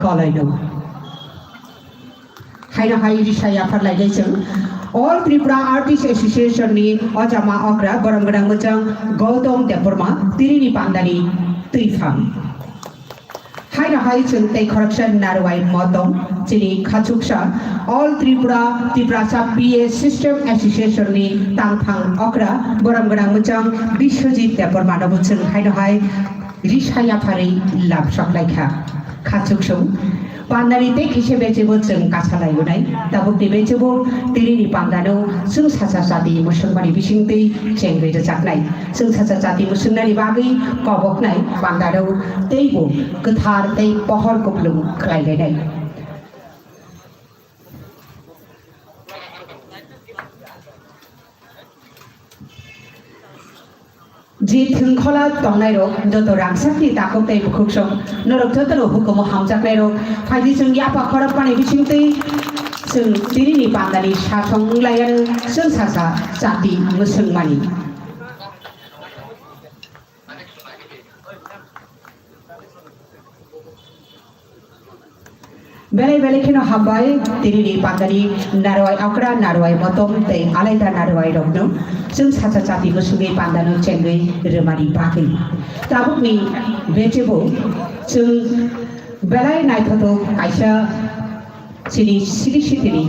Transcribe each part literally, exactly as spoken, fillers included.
Kolaino. Haino hai risa yaphar lainai chwng All Tripura Artist Association ni ojama okra borom gwnang mwchang Gautam Debbarma tini ni pandani twiphang. Haino hai chwng tei khoroksa narwai motom chini khachuksa All Tripura Tiprasa P A System Association ni tangphang okra borom gwnang mwchang Biswajit Debbarma no bo chwng haino hai risa yapharwi lamsok laikha. Khachuksong pandani tei kisa bechebo chwng kasa laibwnai. Tabukni bechebo tinini pandano chwng sacha chati mwswngmani bisingtwi chengwi rwjaknai. Chwng sacha chati mwswngnani bagwi koboknai pandano teibo kwthar tei pohor kuplung khlai lainai. Je thwngkhola tongnairok, joto rangchakni takhuk tei bukhuksong, norok jotono hukumu hamjaknairok, phaidi chwng yapha khorokmani bisingtwi chwng tinini pandani sasong wnglaiyano chwng sacha chati mwswngmani. Belai belai kheno hambai, tinini pandani narwai okra, narwai motom tei alaida narwai rokno chwng sacha chati bwswngni pandano chengwi rwmani bagwi. Tabukni bechebo chwng belai naithotok kaisa chini siri sitini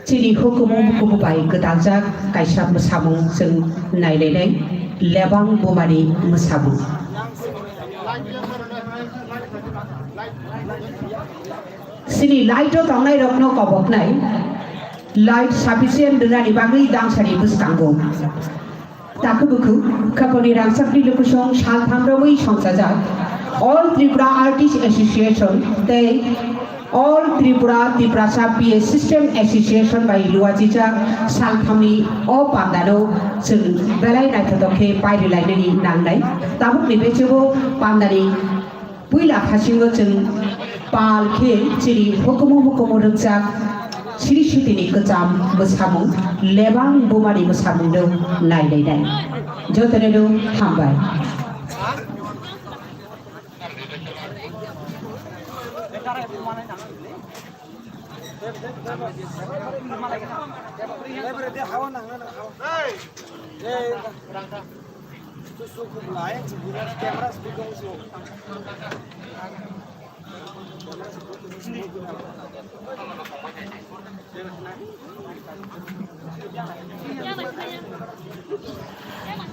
chini hukumu hukumu bai gwdaljak kaisa mwsamung chwng nailainai lebang bumani mwsamung. Chini light o tongnai rokno koboknai light sufficient rwnani bagwi dangsani bwskango. Takhuk bukhuk khakoni rangchakni lukusong saltham rogwi songchajak All Tripura Artist Association tei All Tripura Tiprasa P A System Association bai luachijak salthamni o pandano chwng belai naithotok khe pairilainani nangnai. Tabukni bechebo pandani puila phasingo chwng pal khe chini hukumu hukumu rwkjak siri sitini kwcham bwsamung, lebang bumani bwsamungno nailainai. Jotono hambai.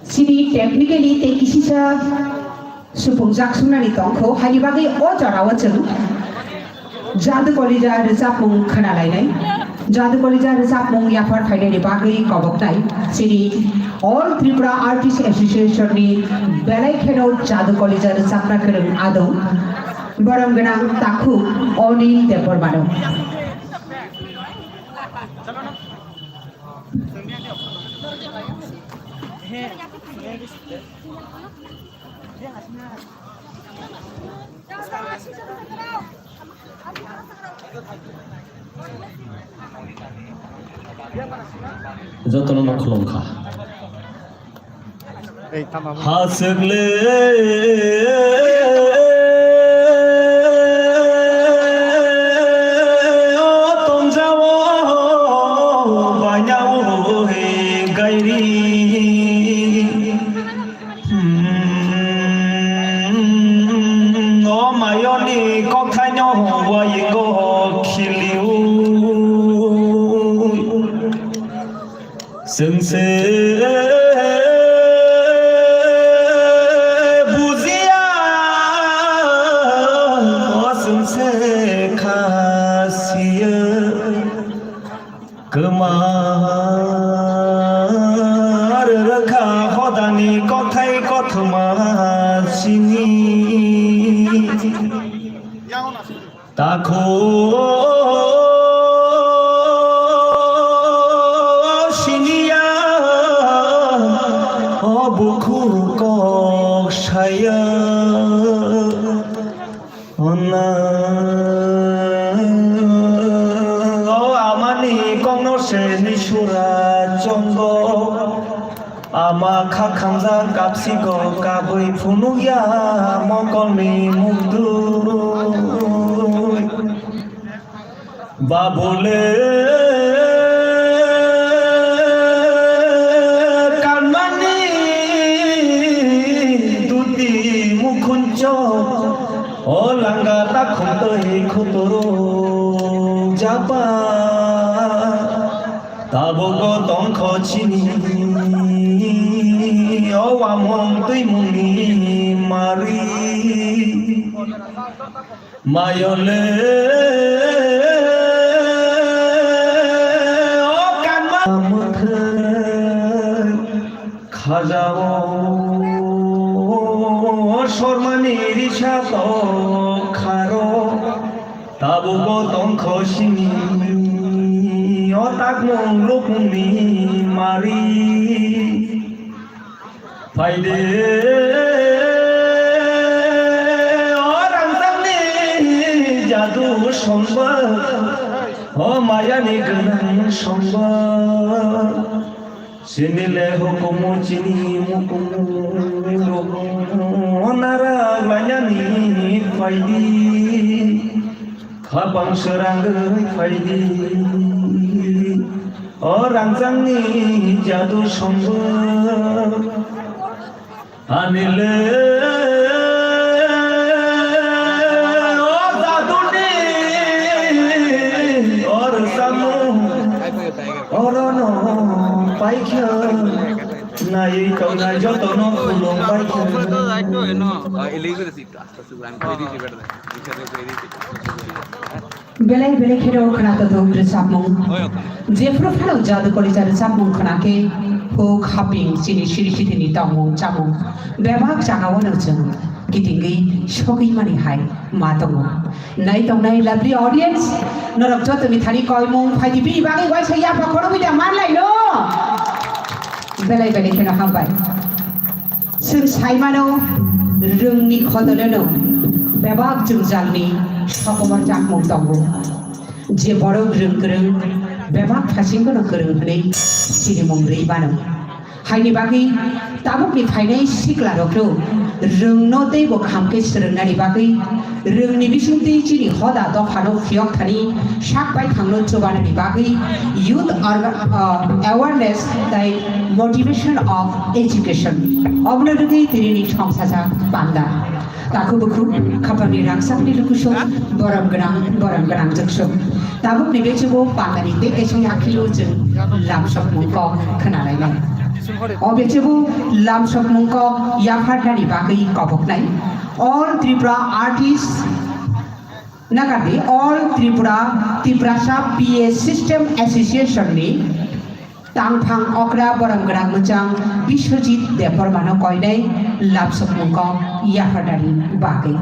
Chini technically tei kisisa supungjak sungnani tongkho, haini bagwi o jorao chwng Jadu Kolija rwchapmung khwnalainai. Jadu Kolija rwchapmung yaphar khainani bagwi koboknai chini All Tripura Artist Association ni belai kheno Jadu Kolija rwchapna kwrwng adong. Borom gwnang takhuk Onil Debbarmano. Jotono no khulumkha. Haswk le o tongjao banyao he gairi. Hmm, o mayoni kokthaino waingo khiliu. Chwng se bujiya, o chwng se khasiya. Kwmar rwkha hodani kothai kothoma chini. Takho siniya o bukhuk kok saya. Ona o amani kokno seni sura chongo. Ama khakhamjak kapsigo kabui phunukya mokolni mukdung. Babule kanmani duti mukhuncho, o langa takhum twi khuturu jaba. Tabugo tongkho chini, o wamung twimungni mari. Mayole, o kanma mwkhai khajao, sormani risa to kharo, tabugo tongkho sini, o takmung lukmungni mari. Phaidi, o rangchakni jadu songba, o mayani gwnang songba. Chini le hukumu chini mukumu, narak lainani phaidi. Khapang srangwi phaidi, o rangchakni jadu songbo. Ani le, o jaduni, o rwchapmung, orono paikha, naiwi tongnai jotono khulum paikha. Belai belai kheno khwnathok rwchapmung. Jephru phano jadu kolisa rwchapmung khwnakhe huk haping chini siri sithini tongmung chamung bebak jagao no chwng kitingwi sogwi mani hai ma tongo. Nai tongnai lovely audience, norok jotoni thani koimung phaidi bini bagwi waisa yapha khorokwi da manlai no. Belai belai kheno hambai. Chwng saimano, rwngni khodonono bebak jwngjalni sokomor chakmung tongo. Je borok rwng kwrwng, bebak phaisingkono kwrwng hwnwi sinimung rwi mano. Haini bagwi tabukni phainai siklarokno rwngno teibo kaham khe swrwngnani bagwi rwngni bisingtwi chini hoda dophano phiyok thani sak bai thangno chubanani bagwi youth orga-, uh, awareness tei motivation of education. Obono rwgwi tinini thongsacha panda. Takhuk bukhuk khapangni rangchakni lukusong borom gwnang, borom gwnang jwksong. Tabukni bechugo pandani tei kaisa yakhilo chwng lamsokmung kok khwnalainai. O bechugo lamsokmung kok yapharnani bagwi koboknai. All Tripura artists Nakardi All Tripura Tiprasa P A System Association ni tangphang okra borom gwnang mwchang Biswajit Debbarmano koinai lamsokmung kok yapharnani bagwi.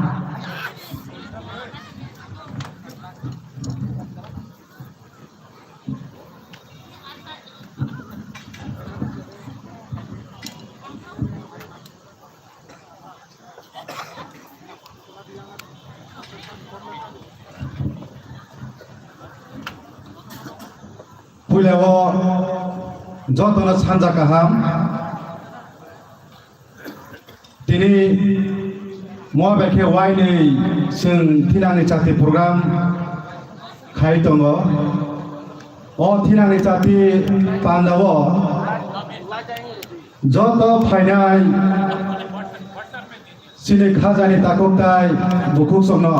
Puila o jotono sanja kaham. Tini mo bai khe wainwi chwng thinangni chati program khai tongo. O thinangni chati pandao joto phainai chini khajani takhuk tai bukhuksongno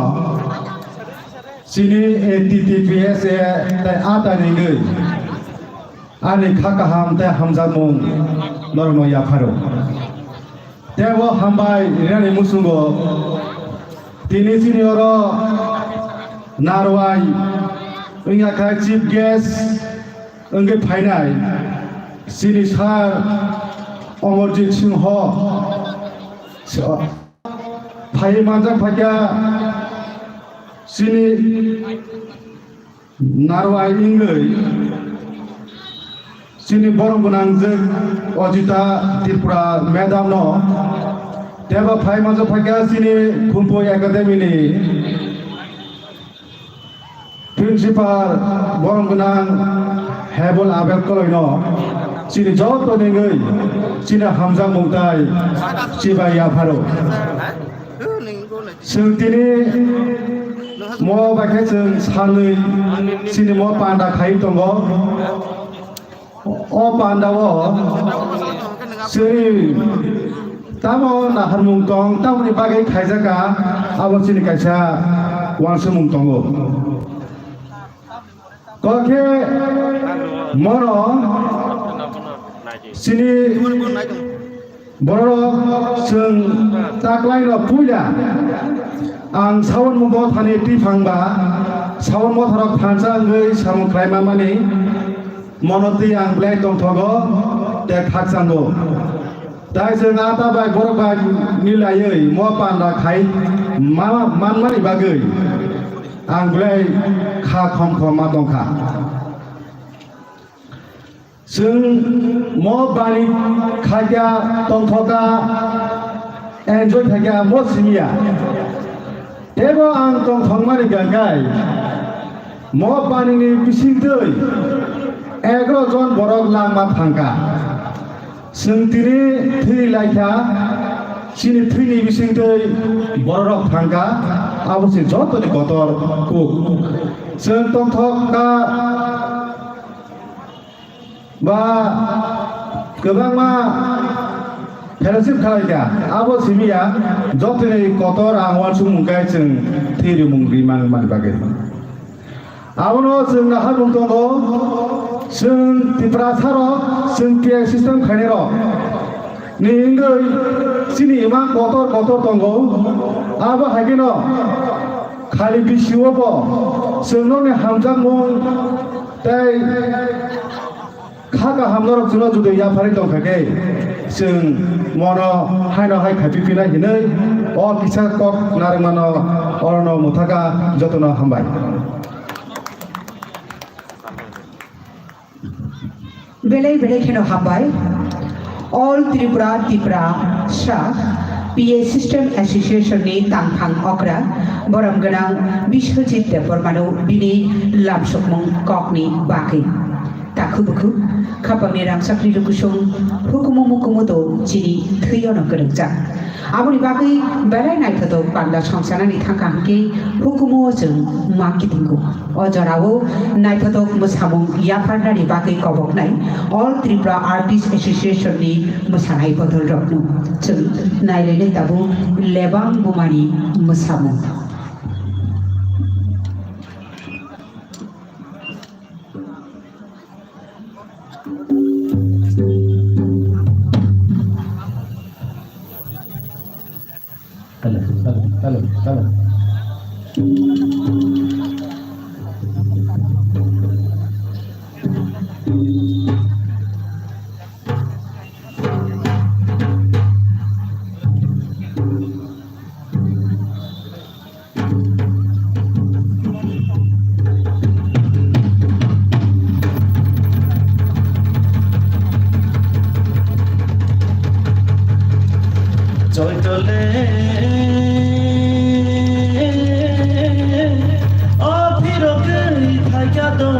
chini A T T P S A tai ata ningwi ani kha kaham tei hamjakmung norokno yapharo. Tei o hambai rinani muchungo tini chini oro narwai wngya kha chief guest wngwi phainai chini sir Amarjit Singh phaiwi manjak phaikha chini narwai wngwi chini borom gwnangjwk Ajita Tripura madam no teibo phai manjak phaikha chini Khumpui Academy ni principal borom gwnang Hebol Abel Koloi no chini joto ningwi chini hamjakmung tai chibai yapharo. Chwng tini Mo bai khe chwng salni chini mo panda khai tongo. O panda o chwng tamo naharmung tong, tamoni bagwi khaijaka, abo chini kaisa uansukmung tongo. Kokhe mono chini borok chwng taklaino puila ang sawan mungo thani twi phangba sawan motharok thansa wngwi samung khlaima mani mono twi ang belai tongthogo tei khakchango. Tai chwng a ta bai borok bai milaiwi mo panda khai ma-, manmani bagwi ang belai kha khom khom ma tongkha. Chwng mo bani khaikha, tongthokha, enjoy khaikha, mo simiya. Tebo ang tongthokmani gagai mo banini bisingtwi egaro jon borok langma thangkha. Chwng tini thwi laikha, chini thwini bisingtwi bororok thangkha, abo se jotoni kotor kuk. Chwng tongthok kha ba kwbangma fellowship khlaikha, abo simiya jotoni kotor ang uansukmung khe chwng thwi rimung rimani bagwi. Abono chwng naharmung tongo, chwng Tiprasarok, chwng P A system khainairok ni wngwi chini imang kotor kotor tongo. Abo hai kheno khali bisi o bo chwng nokni hamjakmung tei kha kaham norok chwngno judui yapharwi tongkha khe, chwng mono haino hai khaipi phinai hinwi o kisa kok narwkmano orono mwthaka jotono hambai. Belai belai kheno hambai. All Tripura Tiprasa P A System Association ni tangphang okra borom gwnang Biswajit Debbarmano bini lamsokmung kokni bagwi. Takhu bukhu khapangni rangchakni lukusong hukumu mukumu do chini thwiono kwrwngjak. Aboni bagwi belai naithotok panda songchanani thangkha hwnkhe hukumu o chwng ma kitingo. O jorao naithotok mwsamung yapharnani bagwi koboknai All Tripura Artist Association ni mwsanai bodolrokno chwng nailainai tabuk Lebang Bumani mwsamung. Hello, hello, hello, hello. Joitole o phirogwi thaikha do,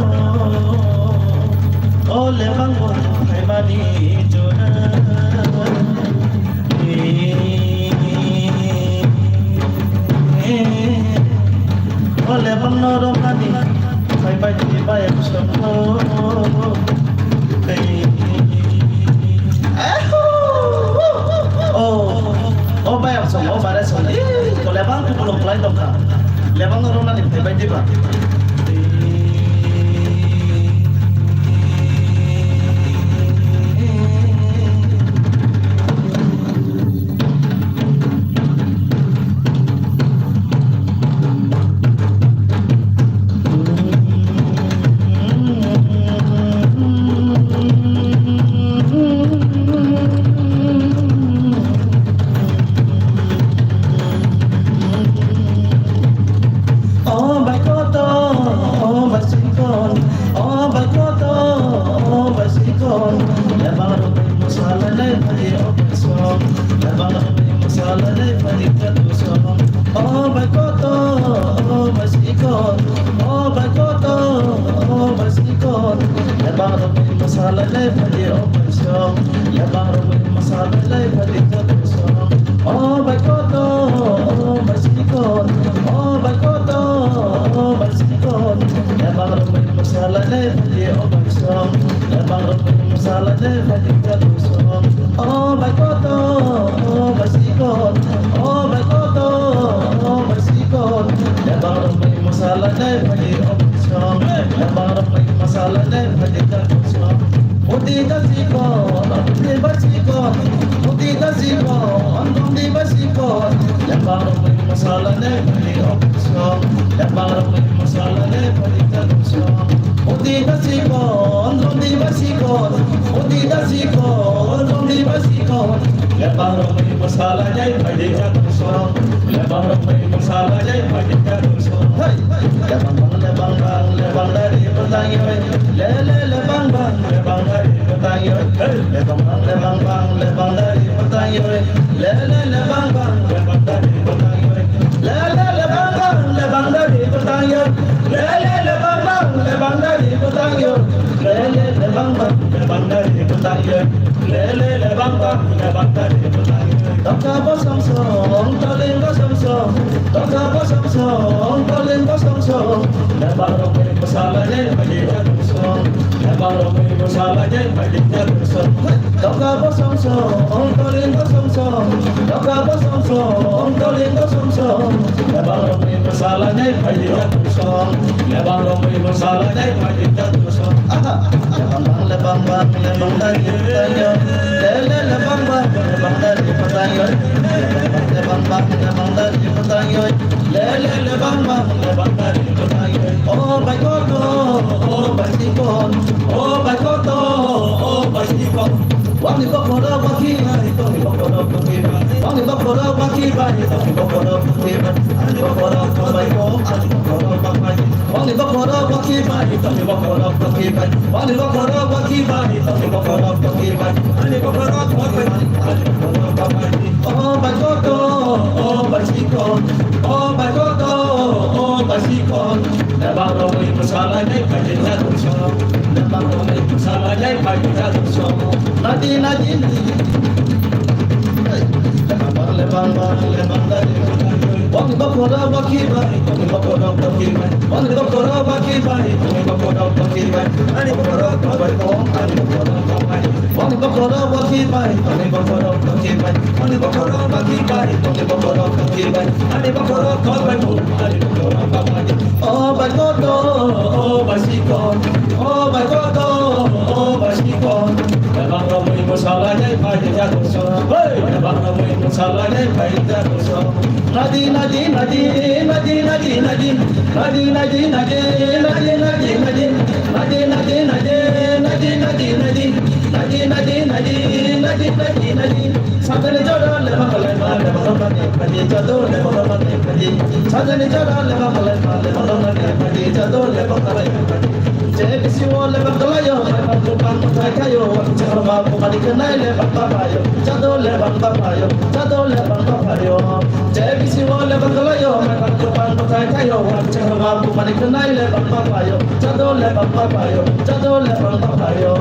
o lebang bo thaimani jora. Ole bangno romani, phai bai di bai ang sokno. Oh, oh, bai ang sokno, bai ang sokno. Ih, ole bang kulo plai tongkha. Lebangno romani, phai bai di ba. O bai koto, o bai sikon, o bai koto, o bai sikon. Lebang rwgwi mwsalainai phai o bai song. Lebang rwgwi mwsalainai phai khe tu song. O bai koto, o bai sikon, o bai koto, o bai sikon. Lebang rwgwi mwsalainai phai o bai song. Lebang rwgwi mwsalainai phai khe tu song. O bai koto, o bai sikon, o bai koto, Salai nai phaidi o bai song, lebang rok bai salai nai phaidi jadu song. O bai koto, o bai sikon, o bai koto, o bai sikon, lebang rok bai salai nai phaidi o bai song, lebang rok bai salai nai phaidi jadu song. Udi da sikon, udi ba sikon, udi da sikon, udi ba sikon, lebang rok bai salai nai phaidi o bai song, lebang rok bai salai nai phaidi jadu song. Udi da sikon, udi ba sikon, udi da sikon, udi ba sikon. Lebang rok bai salai nai phaidi jadu song. Lebang rok bai salai nai phaidi jadu song. Hey, lebang bang, lebang bang, lebang dari bwtang yoi. Le, le, lebang bang, lebang dari bwtang yoi. Hey, lebang bang, lebang bang, lebang dari bwtang yoi. Le, le, lebang bang, lebang dari bwtang yoi. Le, le, lebang bang, lebang dari bwtang yoi. Le, le, lebang bang, lebang dari bwtang yoi. Le, le, lebang bang, lebang dari bwtang yoi. Le, le, lebang bang, lebang dari bwtang yoi. Tokha bosong song, toling bosong song. Tokha bosong song, toling bosong song. Lebang rok bai salai nai phaidi jadu song. Lebang rok bai salai nai phaidi jadu song. Tokha bosong song, toling bosong song. Tokha bosong song, toling bosong song. Lebang rok bai salai nai phaidi jadu song. Lebang rok bai salai nai phaidi jadu song. Aha. Lebang bang, lebang bang, lebang dari bwtang yoi. Le, le, lebang bang, lebang dari bwtang yoi. Lebang bang, lebang dari bwtang yoi. Le, le, lebang bang, lebang dari bwtang yoi. O bai koto, o bai sikon, o bai koto, o bai sikon. Wangni bokhorok bakhi bai, tongni bokhorok bakhi bai. Wangni bokhorok bakhi bai, tongni bokhorok bakhi bai. Ani bokhorok bai ko, ani bokhorok bakhi bai. Wangni bokhorok bakhi bai, tongni bokhorok bakhi bai. Wangni bokhorok bakhi bai, tongni bokhorok bakhi bai. Ani bokhorok bakhi bai, ani bokhorok bakhi bai. O bai koto, o bai sikon, o bai koto, o bai sikon. Lebang rok bai salai nai phaidi jadu song. Lebang rok bai salai nai phaidi jadu song. Nadi, nadi, nadi. Lebang bang, lebang bang, lebang dari bwtang yoi. Wangni bokhorok bakhi bai, tongni bokhorok bakhi bai. Wangni bokhorok bakhi bai, tongni bokhorok bakhi bai. Ani bokhorok bai ko, ani bokhorok bai. Wangni bokhorok bakhi bai, tongni bokhorok bakhi bai. Wangni bokhorok bakhi bai, tongni bokhorok bakhi bai. Ani bokhorok bai ko, ani bokhorok bai. O bai koto, o bai sikon, o bai koto, o bai sikon. Lebang rok bai salai nai phaidi jadu song. Hey! Lebang rok bai salai nai phaidi jadu song. Nadi, nadi, nadi, nadi, nadi, nadi. Nadi, nadi, nadi, nadi, nadi, nadi. Nadi, nadi, nadi, nadi, nadi, nadi. Nadi, nadi, nadi, nadi, nadi, nadi. Sajani jora lebang kalai ma, lebang rok bai phaidi jadu, lebang rok bai phaidi. Sajani jora lebang kalai ma, lebang rok bai phaidi jadu, lebang rok bai phaidi. Je bisi o lebang kalai yo, lebang rok bai phaidi yo. Chakma bumani khnai lebang ba phayo, jadu lebang ba phayo, jadu lebang ba phayo. Je bisi o lebang kalai yo, lebang rok bai phaidi yo. Chakma bumani khnai lebang ba phayo, jadu lebang ba phayo, jadu lebang ba phayo.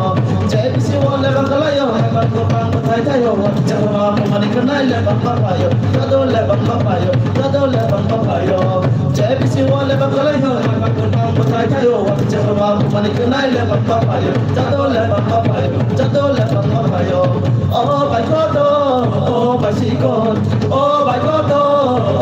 Je bisi o lebang kalai yo, lebang rok bai phaidi yo. Chakma bumani khnai lebang ba phayo, jadu lebang ba phayo, jadu lebang ba phayo. Je bisi o lebang kalai yo, lebang rok bai phaidi yo. Chakma bumani khnai lebang ba phayo, jadu lebang ba phayo, jadu lebang ba phayo. O bai koto, o bai sikon, o bai koto,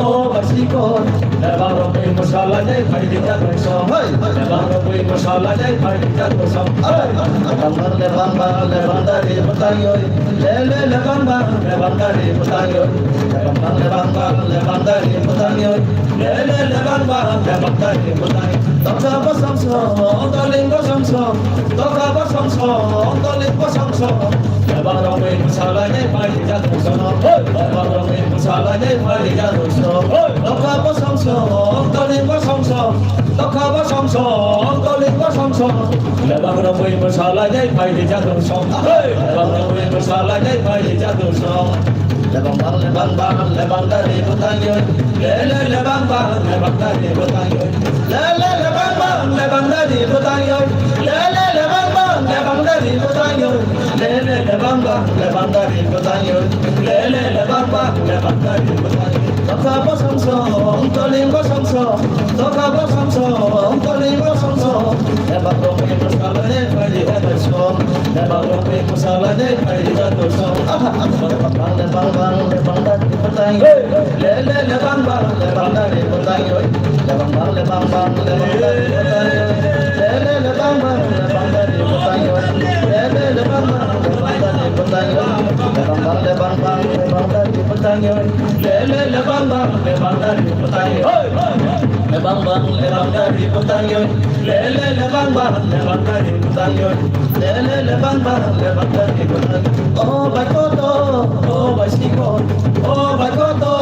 o bai sikon. Lebang rok bai salai nai phaidi jadu song. Hey! Lebang rok bai salai nai phaidi jadu song. Hey! Lebang bang, lebang bang, lebang dari bwtang yoi. Le, le, lebang bang, lebang dari bwtang yoi. Lebang bang, lebang bang, lebang dari bwtang yoi. Le, le, lebang bang, lebang dari bwtang yoi. Tokha bosong song, toling bosong song. Tokha bosong song, toling bosong song. Lebang rok bai salai nai phaidi jadu song. Hey! Lebang rok bai salai nai phaidi jadu song. Hey! Tokha bosong song, toling bosong song. Tokha bosong song, toling bosong song. Lebang rok bai salai nai phaidi jadu song. Hey! Lebang rok bai salai nai phaidi jadu song. Lebang bang, lebang bang, lebang dari bwtang yoi. Le, le, lebang bang, lebang dari bwtang yoi. Le, le, lebang bang, lebang dari bwtang yoi. Le, le, lebang bang, lebang dari bwtang yoi. Le, le, lebang bang, lebang dari bwtang yoi. Le, le, lebang bang, lebang dari bwtang yoi. Tokha bosong song, toling bosong song. Tokha bosong song, toling bosong song. Lebang Lebang bang lebang dari butang yo. Lele lebang bang lebang dari butang yo. Lele lebang bang lebang dari butang yo. Oh bai koto, oh bai sikon, oh bai koto,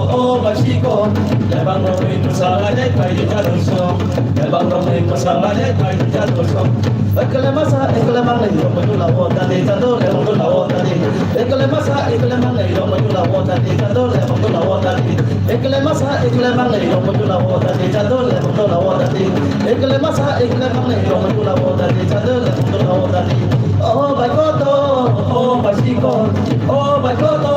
oh bai sikon. Lebang rongwi bwsala jai pai jadu song. Lebang rongwi bwsala jai pai jadu song. Ekle masa ekle mangnai rongwi dula o dadi jadu lebang dula o dadi. Ekle masa ekle mangnai rongwi dula o dadi jadu lebang dula o dadi. Ekle masa ekle mangnai rongwi dula o dadi jadu lebang dula o dadi. Ekle masa ekle mangnai rongwi dula o dadi jadu lebang dula o dadi. Oh bai koto, oh bai sikon, oh bai koto,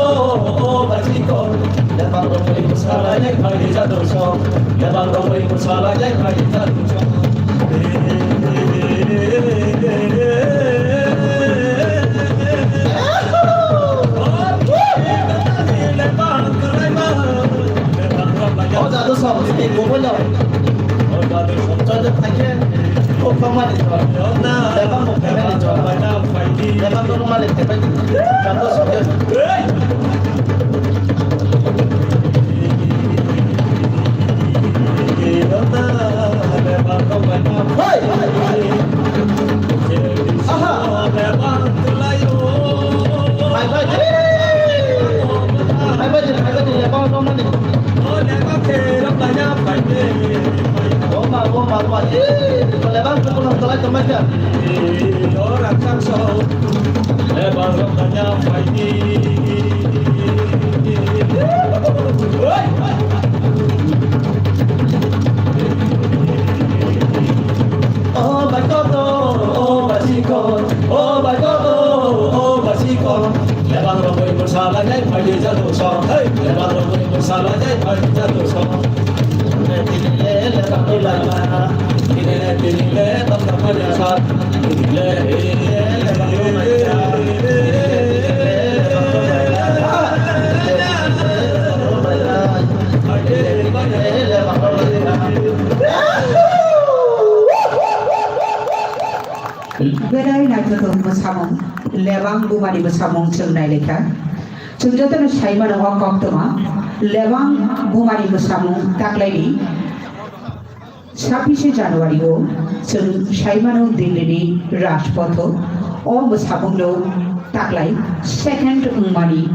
oh bai sikon. Lebang rongwi bwsala jai pai jadu song. Lebang rongwi bwsala jai pai jadu song. O jadu song, tini kubuino. Jadu thangkhe, o khamani jora. Lebang bo khamani jora. Lebang bo mani khebai. Jadu song. Hoi! Aha! Hai bai, hai bai, hai bai, lebang rok mani. Oma, oma, oma. Ih, lebang rok mani, tolai tolai ka. Oh my God, oh, oh my God, oh my God, oh, oh my God. Lebang rongwi bwsala jai pai jadu song. Hey, lebang rongwi bwsala jai pai jadu song. Belai naithothok mwsamung, lebang bumani mwsamung chwng nailaikha. Chwng jotono sai mano o koktwma, lebang bumani mwsamung taklaini. Sabbish January o chwng sai mano Delhi ni Rajpath o, o mwsamung no taklai second wngmani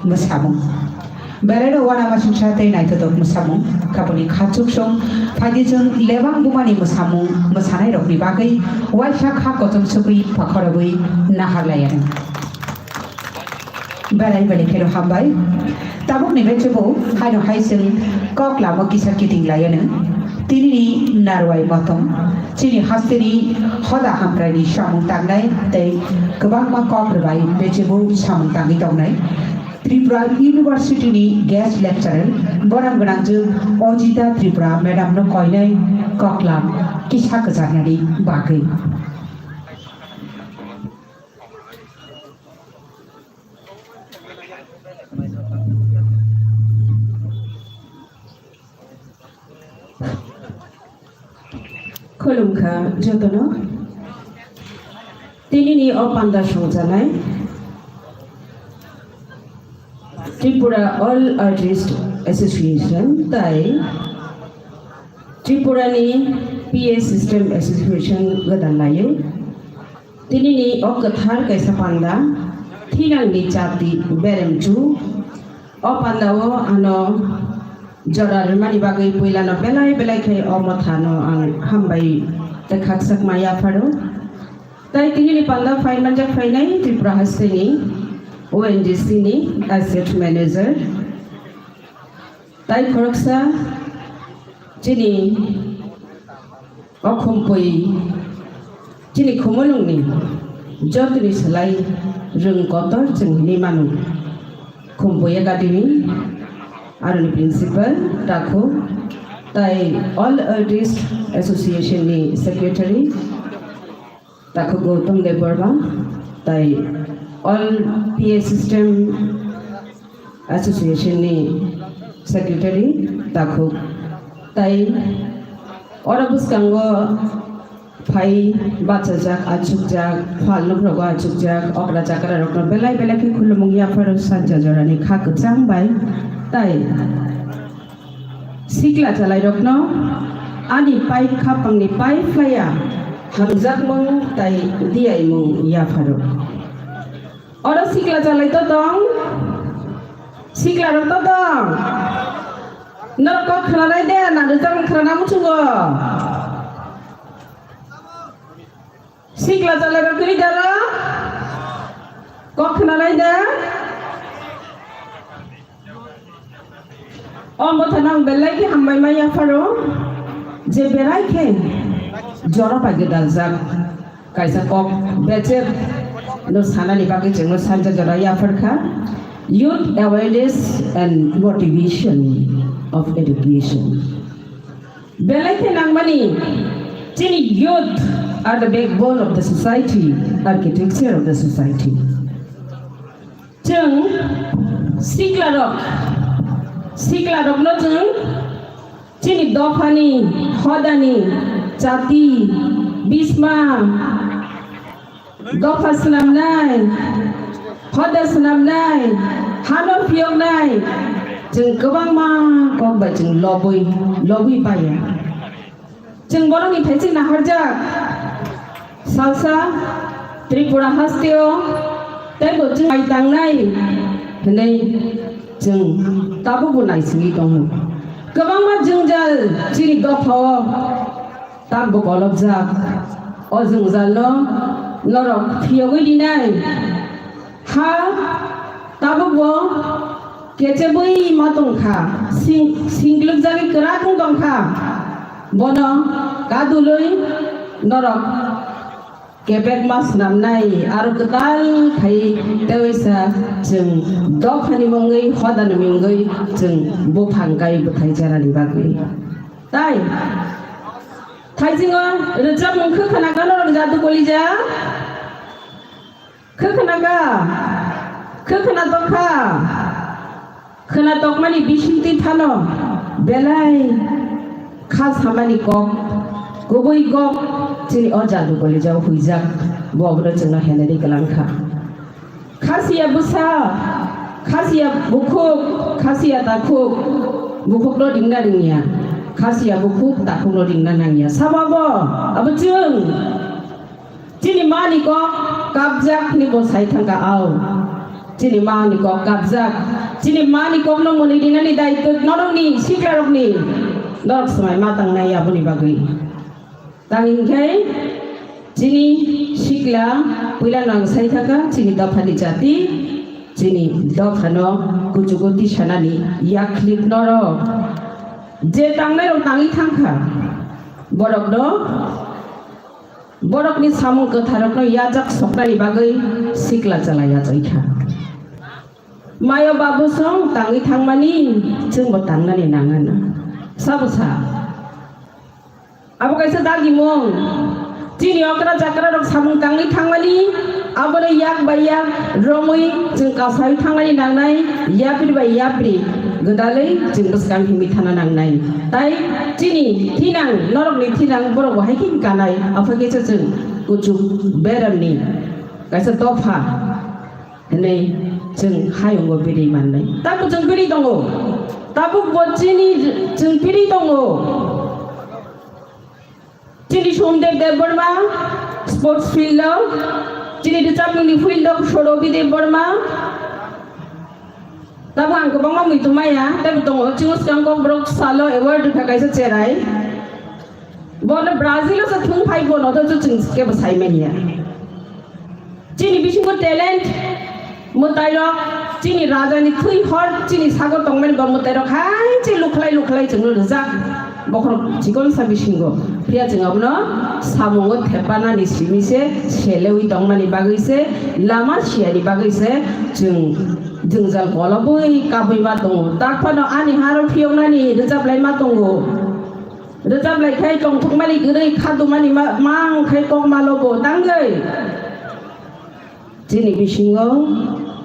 mwsamung. Belai no uanamasingcha tei naithothok mwsamung, kaboni khachuk song phaidi chwng lebang bumani mwsamung mwsanai rokni bagwi waisa kha kochom sugwi pakhorogwi naharlaiya. Belai belai kheno hambai. Tabukni bechebo haino hai chwng kok lama kisa kiting laiya nwng. Tinini narwai motom chini hasteni hoda hamkraini samung tangnai tei kwbangma kok rwbai bechebo samung tangwi tongnai. Tripura University ni guest lecturer borom gwnangjwk Ojita Tripura madam no koinai koklam kisa kwcharnani bagwi. Khulumkha jotono. Tinini o panda songjanai Tripura All Artist Association tai Tripura ni P A System Association gwdal laio. Tinini o kwthar kaisa panda, thinangni chati beremchu. O pandao ano jora rwmani bagwi puilano belai belai khe o mothano ang hambai tei khakchakma yapharo. Tai tinini panda phai manjak phainai Tripura hasteni O N G C ni asset manager. Tai khoroksa chini o Khumpui chini Khumulwngni jotoni slai rwng kotor chwng hinwi mano. Khumpui Academy aroni principal Takhu tai All Artist Association ni secretary Takhu Gautam Debbarma tai All P A System Association ni Secretary takhuk. Tai oro bwskango phai bachajak, achukjak, phal nukrogo achukjak, okra chakra rokno belai belai khe khulumung yapharo sanja jorani kha kwchang bai. Tai sikla chalairokno ani pai khapangni pai phlaiya hamjakmung tai diyaimung yapharo. Oro sikla chalai to tong, sikla rok to tong. Norok kok khwnanai de, na rwchapmung khwnana muchungo. Sikla chalai rok kwrwi daro, kok khwnanai de. O mothano ang belai khe hambai ma yapharo, je berai khe jora pai gwdaljak kaisa kok bechep no sanani bagwi chwngno sanja jora yaphar kha, Youth Awareness and Motivation of Education. Belai khe nangmani, chini youth are the backbone of the society, architecture of the society. Chwng siklarok, siklarokno chwng chini dophani, hodani, jati, bisma, dopha swnamnai, hoda swnamnai, hano phiyoknai, chwng kwbangma kok bai chwng lobwi, lobwi paiya. Chwng borokni thaichik naharjak salsa Tripura hasteo teibo chwng mai tangnai hwnwi chwng tabukbo naisingwi tongo. Kwbangma jwngjal chini dophao takbo kolobjak. O jwngjalno norok phiyogwi rinai. Ha tabukbo kechebwi ma tongkha, sing-, singlwkjagwi kwrak wng tongkha. Bono kadulwi norok kebekma swnamnai aro kwtal khai tewaisa chwng dophani mungwi hodani mungwi chwng buphang kai bwthai charani bagwi. Tai thaisingo rwchapmung khwkhana kano rok jadu kolija. Khwkhwna kha, khwkhwna tokha, khwna tokmani bisingtwi phano belai kha samani kok, kubui kok chini o jadu kolijao huijak, bo obono chwngno henari kwlangkha. Khasiya bwsa, khasiya bukhuk, khasiya takhuk, bukhukno ringna ringya, khasiya bukhuk takhukno ringna nangya. Sababo abo chwng. Chini mani kok kapjak hwnwi bo sai thangkha, ao. Chini mani kok kapjak. Chini mani kokno mwnwi rinani daitwk norokni, siklarokni. Norok swmai ma tangnai aboni bagwi. Tang hinkhe chini sikla puila nang sai thangkha, chini dophani jati, chini dophano kuchugo tisanani yakhlik norok. Je tangnairok tangwi thangkha, borokno Borokni samung kwtharokno yajak soknani bagwi sikla chala yachaikha. Mayo babu song tangwi thangmani chwngbo tangnani nangano. Sabo sa. Abo kaisa dagimung. Chini okra chakra rok samung tangwi thangmani abono yak bai yak romwi chwng kasai thangnani nangnai, yapri bai yapri gwdalwi chwng bwskang himwi thana nangnai. Tai chini thinang, norokni thinang borok bo hai khe kanai, aphai khe chwng kuchuk beremni kaisa dopha hwnwi chwng hayungo biri mannai. Tabuk chwng biri tongo, tabuk bo chini chwng biri tongo. Chini Somdev Debbarma sports field o, chini rwchapmungni field o Sorobi Debbarma. Tabuk ang kwbangma muitu maya, teibo tongo, chini swkang Kokborok salo award rwkha kaisa cherai. Bono Brazil o se thung phai bono to chwng kebo sai manya. Chini bisingo talent mwtairok, chini rajani thwi hor chini sago tongmani bo mwtairok hai se lukhlai lukhlai chwngno rijak bokhorok chikonsa bisingo. Phiya chwng abono samungo thepanani simi se selewi tongmani bagwi se lama siyani bagwi se chwng jwngjal kolobwi kabwi ma tongo. Takphano ani haro phiyoknani rwchaplai ma tongo. Rwchap lai khai tongthokmani kwrwi khadumani ma, ma wng khai kok ma lobo tangwi. Chini bisingo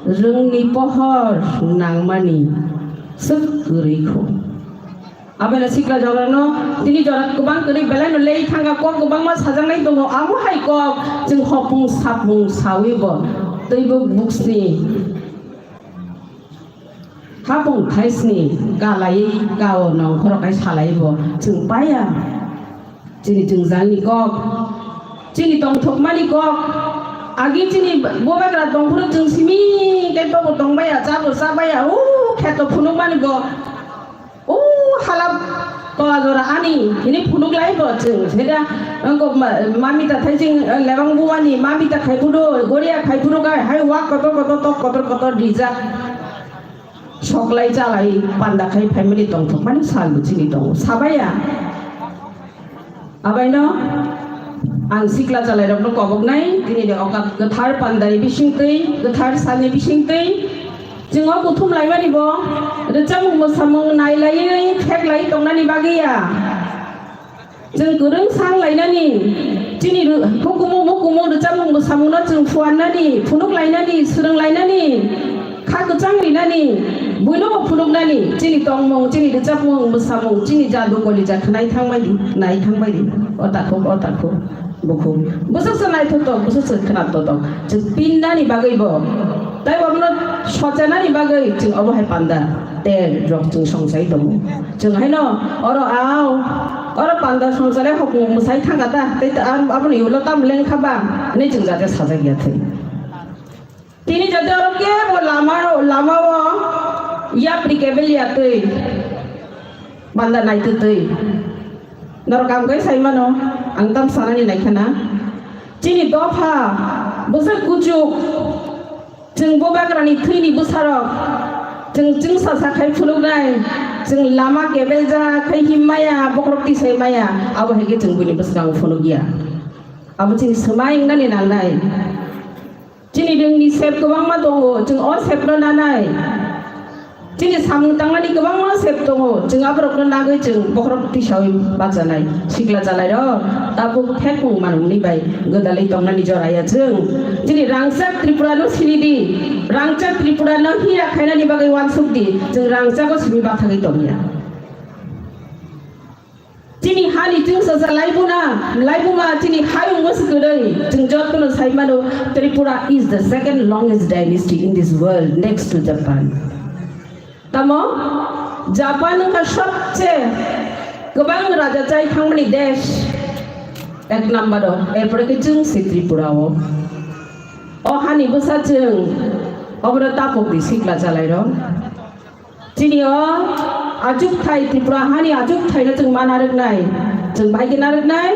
rwngni pohor nangmani swk kwrwi kho. Aboni sikla jorano tini jora kwbang kwrwi belaino lei thangkha, kok kwbangma sajaknai tongo. Amo hai kok chwng hopung sapung sawibo teibo buksni hapung thaisni kalaiwi kao nongkhorok hai salaibo chwng paya. Chini jwngjangni kok, chini tongthokmani kok, agi chini bubagra tongphuru chwng simi khe tobo tongbaya, chabo chabaya, o kheto phunukmani bo, o hala tola jora ani hini phunuklaibo chwng. Heda wngkok ma-, mamita thaising, eh, lebang buani mamita khaiphuru, goria khaiphuru kai hai wak kotor kotor tok kotor kotor rijak. Soklai chalai panda khai phaimani tongthokmani salbo chini tongo. Sabaya. Abaino ang sikla chalairokno koboknai, tinini oka kwthar pandani bisingtwi, kwthar salni bisingtwi chwng o kuthum laimani bo rwchapmung mwsamung nailaiwi theklai tongnani bagwi ya. Chwng kwrwng sang lainani, chini rw-, hukumu mukumu rwchapmung mwsamungno chwng phuarnani, phunuk lainani, swrwng lainani, kha kwchang rinani, buino bo phunuknani, chini tongmung, chini rwchapmung mwsamung, chini jadu kolija khwnai thangbai di, nai thangbai di, o takhuk, o takhuk, bukhuk. Bwswk se naithotok, bwswk se khwnathotok, chwng pinnani bagwi bo, tei obono sochanani bagwi chwng obo hai panda ter rok chwng songsai tongo. Chwng haino oro ao, oro panda songchale hokmung mwsai thangkha ta, tei ta-, am-, aboni ulo tamo lengkha ba hinwi chwng jate sajak ya thwi. Tini jate oro kebo lama, lama o yapri kebel ya twi, panda naitwi twi. Norok ang bai sai mano, ang tam sanani naikhana. Chini dopha, bwswk kuchuk, Chwng bubagrani thwini bwsarok, chwng chwngsa sa khai phunuknai, chwng lama kebeljak khai him maya, bokhorok tisai maya, abo hai khe chwng buini bwskango phunukya. Abo chini swmai wngnani nangnai. Chini rwngni sep kwbangma tongo, chwng o sepno nanai. Chini samung tangnani kwbangma sep tongo, chwng aborokno nagwi chwng bokhorok tisawi bachanai. Sikla chalairok, tabuk thekmung manmungni bai gwdalwi tongnani joraya chwng. Chini rangchak Tripurano sinidi, rangchak Tripurano hira khainani bagwi uansukdi, chwng rangchago simi bathagwi tongya. Chini hani chwngsasa laibuna, laibuma chini hayung mwswk kwrwi, chwng jotono sai mano, Tripura is the second longest dynasty in this world next to Japan. Tamo Japan wngkha sobse kwbang raja chai thangmani desh, ek number o, erpore khe chwng se Tripura o. O hani bwsa chwng, obono tapok di sikla chalairok. Chini o achukthai, Tripura hani achukthai no chwng ma narwknai, chwng bai khe narwknai,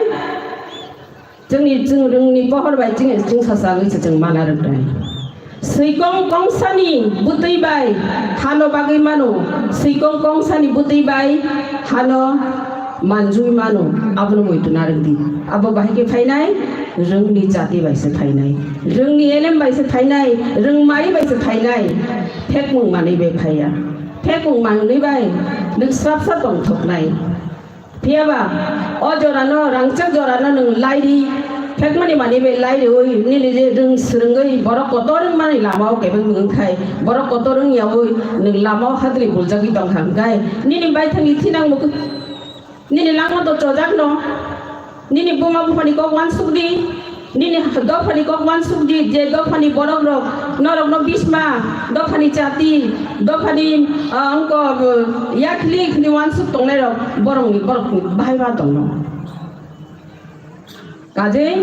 chwngni chwng rwngni pohor bai chini chwng sasa wngwi se chwng ma narwknai. Swikong kongsani bwtwi bai hano bagwi mano, swikong kongsani bwtwi bai hano manjui mano, abono muitu narwkdi. Abo bahai khe phainai, rwngni jati bai se phainai, rwngni elem bai se phainai, rwngmari bai se phainai, thekmung manwi bai phaiya. Thekmung manwi bai nwng swrapsa tongthoknai. Phiyaba o jorano, rangchak jorano nwng lairi, phekmani manwi bai lairiwi, nini je rwng swrwngwi borok kotor wngmani lamao kebeng wngkhai, borok kotor wngyawi nwng lamao hadri buljagwi tongkha hwnkhai, nini baithangni thinang mwk-, nini langma to chojakno, nini buma buphani kok uansukdi, nini dophani kok uansukdi, je dophani borokrok norokno bisma, dophani chati, dophani, ah, wngkok, ah, yakhli khni uansuk tongnairok borokni, borokni bahai ma tongno. Kajei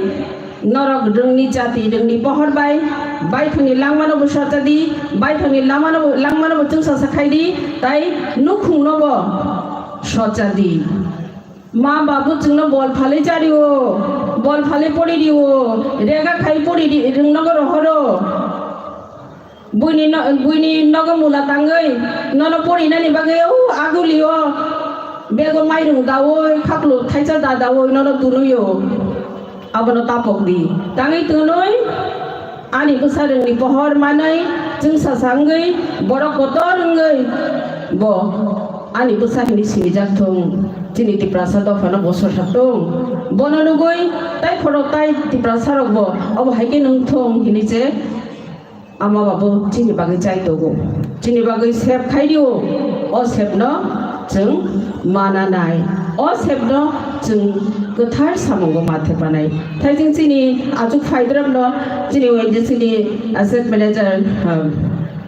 norok rwngni jati, rwngni pohor bai, baithangni langmano bo sochadi, baithangni lamano, langmano bo chwngsa sakhaidi, tai nukhungno bo sochadi. Ma babu chwngno bol phalwi chario, bol phalwi poririo, rega khai pori di, rwngnogo rohoro. Buini no-, buini nogo mula tangwi nono porinani bagwi o agulio bego mairung daui, khaklu thaisa da daui nono tunuio. Abono tapok di. Tangwi tunui ani bwsa rwngni pohor manwi chwngsa sa wngwi borok kotor wngwi bo ani bwsa hinwi sinijak thung. Chini Tiprasa dophano bo sosa thung. Bono nugwi tai khorok tai Tiprasa rokbo obo hai khe nung thung hinwi se Ama babo chini bagwi chai tongo. Chini bagwi sep khai dio. O sepno chwng mana nai. O sepno chwng kwthar samungo ma thepanai. Thaijing chini achuk phaidrop no chini O N G C ni asset manager, um,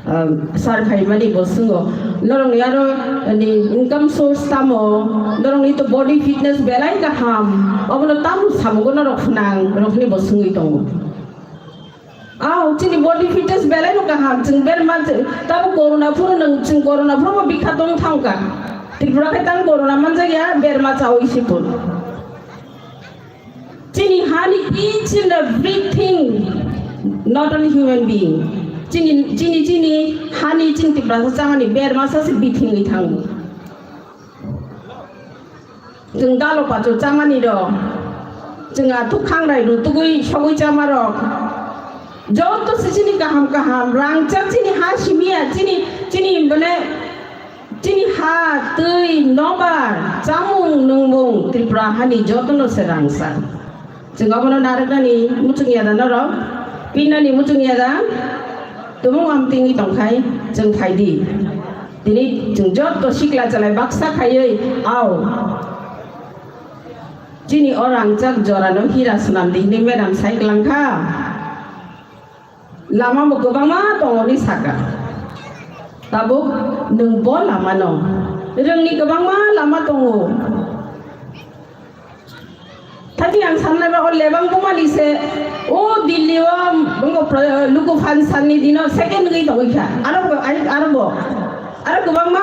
um, sir phaimani bo swngo. Norokni aro ni income source tamo? Norokni to body fitness belai kaham. Obono tamo samungo norok phnang rokni bo swngwi tongo. Aw, chini body fitness belai no kaham, chwng berma, tabo corona phuru nwng, chwng corona phuru bo bikha tong thangkha. Tripura khe tang corona manjakya, berma chawi sipun. Chini hani each and everything, not only human being. Chini, chini, chini hani chini Tiprasa chamani berma sa se bithingwi thango. Chwng dalo pacho chamani rok, chwng athuk khangrai rutugwi sogwi chama rok, joto se chini kaham kaham rangchak, chini ha simiya, chini, chini mane chini ha, twi, nobar, chamung nungmung Tripura hani jotono se rangchak. Chwng abono narwknani muchung yada norok, pinnani muchung yada, tumung amtingwi tongkhai chwng phaidi. Tini chwng jotto sikla chalai baksa khaiwi, aw, chini o rangchak jorano hira swnamdi hinwi madam sai kwlangkha. Lama bo kwbangma tongo hinwi saka. Tabuk nwng bo lamano, rwngni kwbangma lama tongo. Thani ang sanlaiba o lebang bumani se, o Delhi o bwngo pro-, luku phan sanni dino second wngwi tongwi kha. Aro bo, ai, aro bo. Aro kwbangma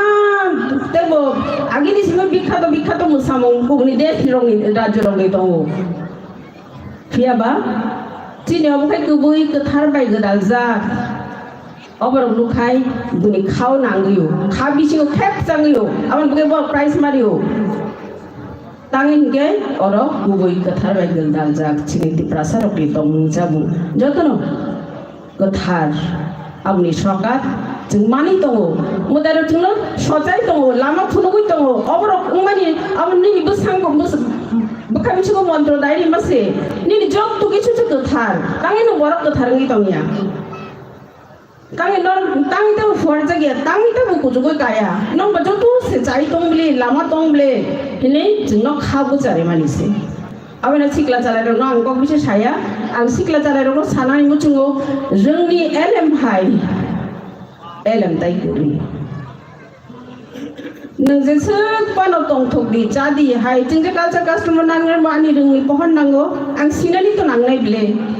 teibo agini simi bikhato, bikhato mwsamung kubuni desh rokni, rajyo rokni tongo. Phiya ba chini obo khai kubui kwthar bai gwdaljak. Oborok nukhai bini khao nangwi o, kha bisingo khep changwi o, aboni bagwi bo prize mari o. Tangwi hinkhe oro kubui kwthar bai gwdaljak chini Tiprasa rokni tongmung chabung jotono kwthar. Aboni sokar chwng manwi tongo, mwtai rok chwngno sochai tongo, lama phunugwi tongo. Oborok wngmani abo nini bwskango bwkha bisingo montro dai rima se, nini jotto kisu se kwthar, tangwi nwng borok kwthar wngwi tongya. Tangwi nor-, tangwi tabo phuarjakya, tangwi tabo kuchugwi kaya. Nokba joto se chai tong bwle, lama tong bwle hinwi chwngno kha bwcharimani se. Abono sikla chalairokno ang kok bisa saya. Ang sikla chalairokno sanani muchungo, rwngni elem hai elem tai kwrwi. Nwng jeswk phano tongthok di, cha di hai, chwng je culture custom-o nangnai, ani rwngni pohor nango, ang sinani to nangnai bwle.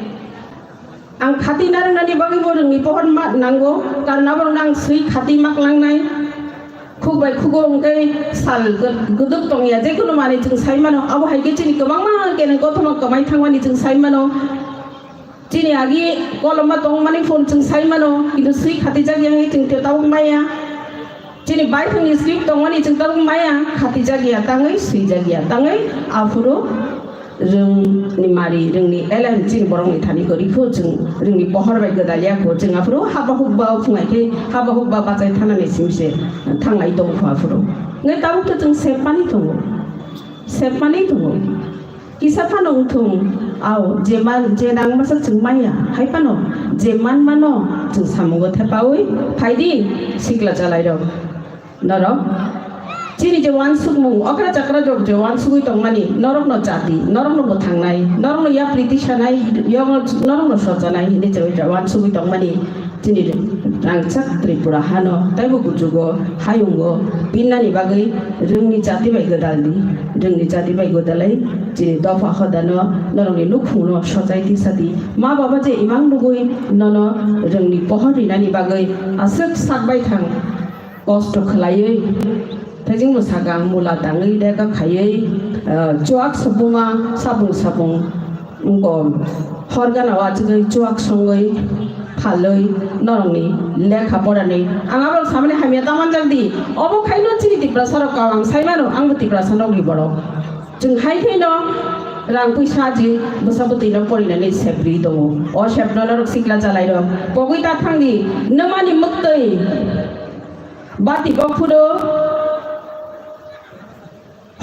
Ang khati narwknani bagwi bo rwngni pohor ma nango, karon aborokno ang swi khati ma klangnai. Khuk bai khugo hwnkhe sal gw-, gwdwk tongya, jekunu manwi chwng sai mano, abo hai khe chini kwbangma kene kothoma kwmai thangmani chwng sai mano. Chini agi koloma tongmani phone chwng sai mano, kintu swi khatijak ya hwnwi chwng tei tabuk maya. Chini baithangni script tongmani chwng tabuk maya, khatijak ya tangwi, swijak ya tangwi, aphuru rwngni mari, rwngni elem chini borokni thani kwrwi phu chwng rwngni pohor bai gwdal ya kho, chwng aphuru haba hukba phungai khe haba hukba bachai thanani simi se thanglai tong kho aphuru. Ngai tabuk to chwng sepmani tongo, sepmani tongo. Kisa phano wngthung, aw, je man, je nang masa chwng manya, hai phano je man mano chwng samungo thepaui phaidi, sikla chalairok. Norok chini je uansukmung, okra chakra rok je uansugui tongmani, norokno jati, norokno mwthangnai, norokno yapri tisanai, yokno, norokno sojanai hinwi je uansugui tongmani, chini rangchak Tripura hano teibo kuchugo hayungo pinnani bagwi rwngni jati bai gwdal di, rwngni jati bai gwdalai chini dopha hodano norokni nukhungno sochai tisadi. Ma baba je imang nugui nono rwngni pohor rinani bagwi aswk sak bai thang. Kosto khwlaiwi, thaijing bwsakang mula tangwi rega khaiwi, ah, chuak subuma sabung sabung wngkho. Hor gana o achugwi chuak songwi phalwi norokni lekha porani. Ang aborok samani hamya ta manjak di. Obo khaino chini Tiprasa rok kau ang sai mano, ang bo Tiprasa nokni borok. Chwng hai khaino rang puisa ji bwsa bwtwi no porinani sepri tongo. O sepno norok sikla chalai rok. Pogwi ta thang di, nwmani mwktwi. Bati kok phuru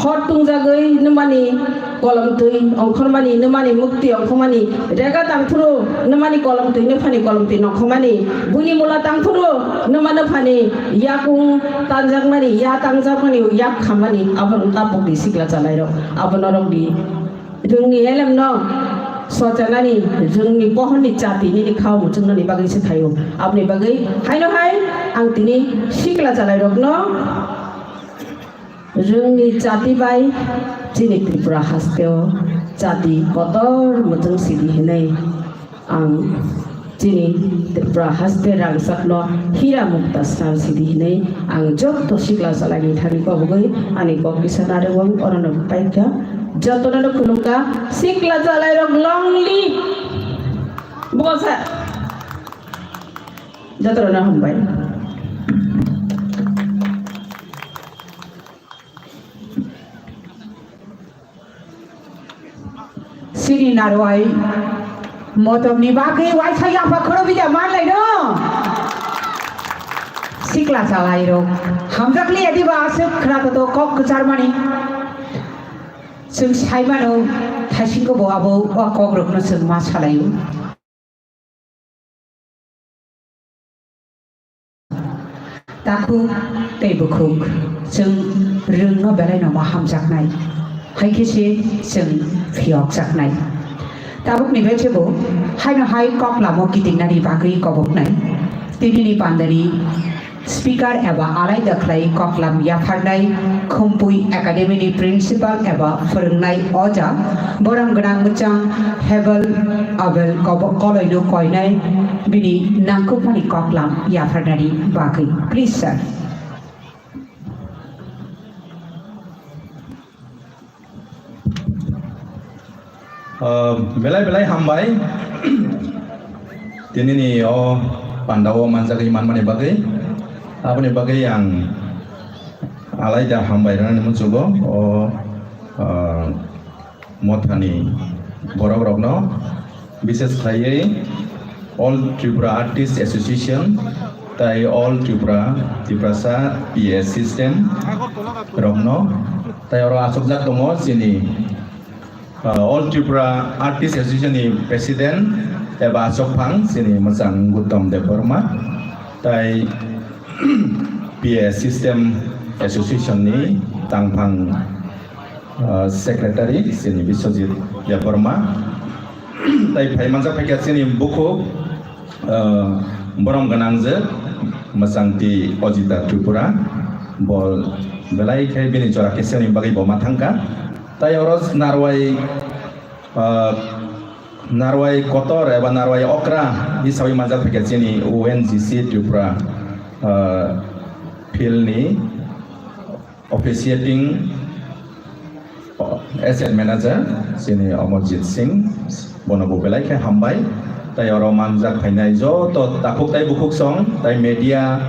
Hor tungjagwi nwmani kolomtwi ongkhormani, nwmani mukti ongkhormani, rega tangphuru nwmani kolomtwi, nwphani kolomtwi nongkhormani, buini mula tangphuru nwma nwphani yakung tanjakmani, ya tangjakmani, yak khammani, abono tabukdi sikla chalairok, abono rokdi. Rwngni elemno sochanani, rwngni pohorni chati nini khao muchungnani bagwi se thaio. Aboni bagwi haino hai ang tini sikla chalairokno rwngni chati bai chini Tripura hasteo chati kotor muchung sidi hinwi ang chini Tripura haste rangchakno hira mukta swnam sidi hinwi ang joto sikla chalaini thani kobogwi ani kok kisa narwkmung orono paikha. Jotono no khulumkha, sikla chalairok long live. Bwsa. Jotono hambai. Sini narwai motomni bagwi waisa yapha khoro bida manlaino. Sikla chalairok hamjakli adiba aswk khwnato kok kwcharmani. Chwng saimano thaisingo bo abo o kokrokno chwng ma salaio. Takhuk tei bukhuk, chwng rwngno belai no ma hamjaknai, hai khe se chwng phiyokjaknai. Tabukni bechebo haino hai kok lamo kitingnani bagwi koboknai. Tinini pandani Speaker eba alaida khlai koklam yapharnai Khumpui Academy ni Principal eba phwrwngnai oja, borom gwnang mwchang Hebel Abel kobo-, koloino koinai bini nangkukmani koklam yapharnani bagwi. Please, sir. Ah, belai belai hambai. Tinini o pandao manjagwi manmani bagwi. Aboni bagwi ang alaida hambai rwnani muchugo o, ah, mothani borok rokno. Bises khlaiwi All Tripura Artist Association tai All Tripura Tiprasa P A system rokno tai oro achukjak tongo chini, uh, All Tripura Artist Association ni President eba achukphang chini mwchang Gautam Debbarma tai P A System Association ni tangphang, uh, Secretary chini Biswajit Debbarma. Tai phai manjak phaikha chini bukhuk, uh, borom gwnang je mwchangti Ojita Tripura, bo belai khe bini jora keseni bagwi bo ma thangkha. Tai oro narwai, uh, narwai kotor eba narwai okra hisabai manjak phaikha chini O N G C Tripura, uh, field ni officiating asset manager chini Amarjit Singh, bono bo belai khe hambai. Tai oro manjak phainai joto takhuk tai bukhuk song tai media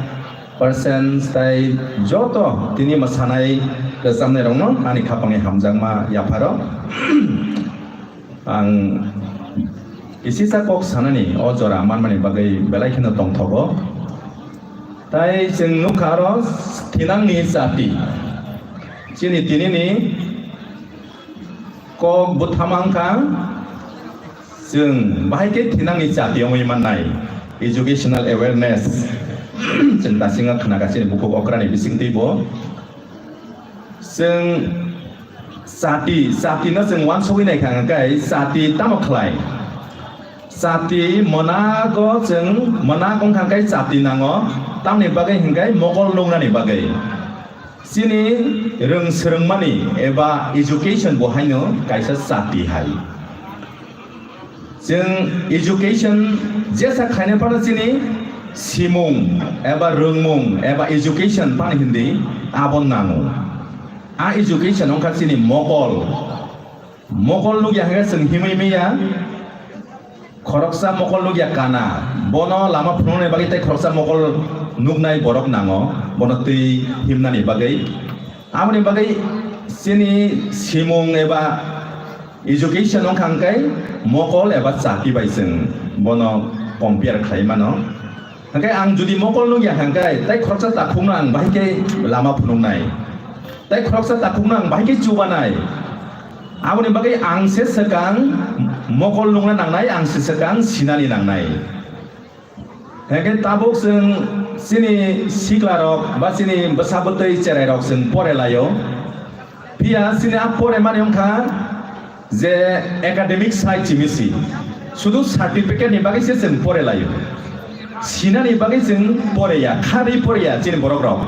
persons tai joto tini mwsanai rwchapnai rokno ani khapangni hamjakma yapharo. Ang kisisa kok sanani o jora manmani bagwi belai kheno tongthogo. Tai chwng nukha aro thinangni chati. Chini tinini kok bwthama wngkha chwng bahai khe thinangni chati wngwi mannai. Educational awareness. Chwng dasingo khwnakha chini bukhuk okrani bisingtwi bo. Chwng chati, chati no chwng uansugwi naikha hwnkhe chati tamo khlai? Chati mwnago chwng, mwnago wngkha hwnkhe chati nango, tamni bagwi hwnkhe mokol nuknani bagwi. Chini rwng swrwngmani eba education bo haino kaisa chati hai. Chwng education jesa khaina phano chini simung eba rwngmung eba education phano hindi abo nango. A education wngkha chini mokol. Mokol nukya hwnkhe chwng himwi manya. Khoroksa mokol nukya kana. Bono lama phunuknai bagwi tei khoroksa mokol nuknai borok nango. Bono twi himnani bagwi. Aboni bagwi chini simung eba education wngkha hwnkhe mokol eba chati bai chwng bono compare khlai mano. Hwnkhe ang jodi mokol nukya hwnkhe tei khoroksa takhukno ang bahai khe lama phunuknai. Tei khoroksa takhukno ang bahai khe chubanai. Aboni bagwi ang se swkang mokol nungna nangnai, ang se swkang sinani nangnai. Hwnkhe tabuk chwng chini siklarok ba chini bwsa bwtwi cherairok chwng pore laio. Phiya chini a pore mani wngkha je academic side simi si. Sudu certificate ni bagwi se chwng pore laio. Sinani bagwi chwng pore ya, kharwi pore ya chini borok rok.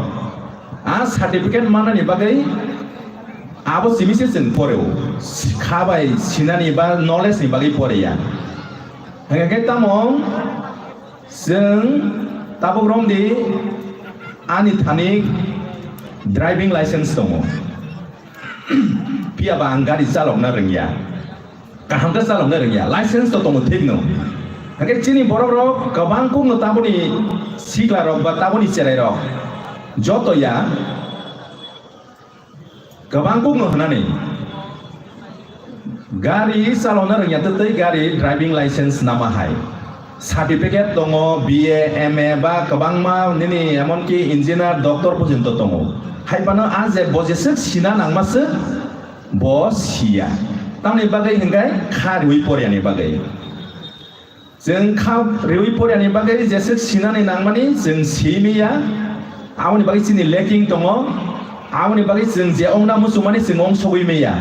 A certificate mannani bagwi abo simi se chwng pore o. Kha bai sinani ba knowledge ni bagwi pore ya. Hwnkhe tamo chwng tabuk romdi ani thani driving license tongo. Phiya ba ang gari chalokna rwngya. Kaham khe chalokna rwngya. License to tongo thik no. Hwnkhe chini borok rok kwbang kuk no taboni sikla rok ba taboni cherai rok joto ya. Kwbang kuk no hwnani. Gari chalokna rwngya tei gari driving license nama hai. Certificate tongo, B A, M A ba kwbangma nini emonki engineer, doctor porjonto tongo. Hai phano a je bo jeswk sina nangma swk bo siya. Tamni bagwi hwnkhe kha riwi poriyani bagwi. Chwng kha riwi poriyani bagwi jeswk sinani nangmani chwng simi ya. Aboni bagwi chini lacking tongo. Aboni bagwi chwng je ongna muchungmani chwng ong sogwi maya.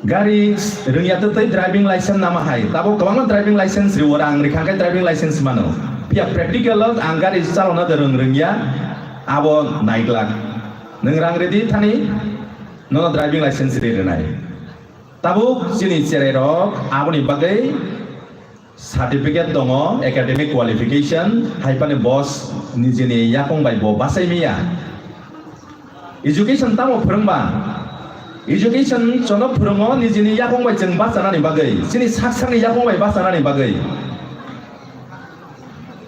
Gari rwngya tei driving license nama hai. Tabuk kwbangma driving license riwo, rang rikha khe driving license mano. Phiya practical o ang gari chalokna de rwng rwngya, abo naiglak. Nwng rang ridi thani, nono driving license ri rwnai. Tabuk chini cherai rok aboni bagwi certificate tongo, academic qualification, hai phano bo nijini yakung bai bo bachai maya. Education tamo phwrwngba? Education chono phwrwngo nijini yakung bai chwng bachanani bagwi, chini sak sakni yakung bai bachanani bagwi.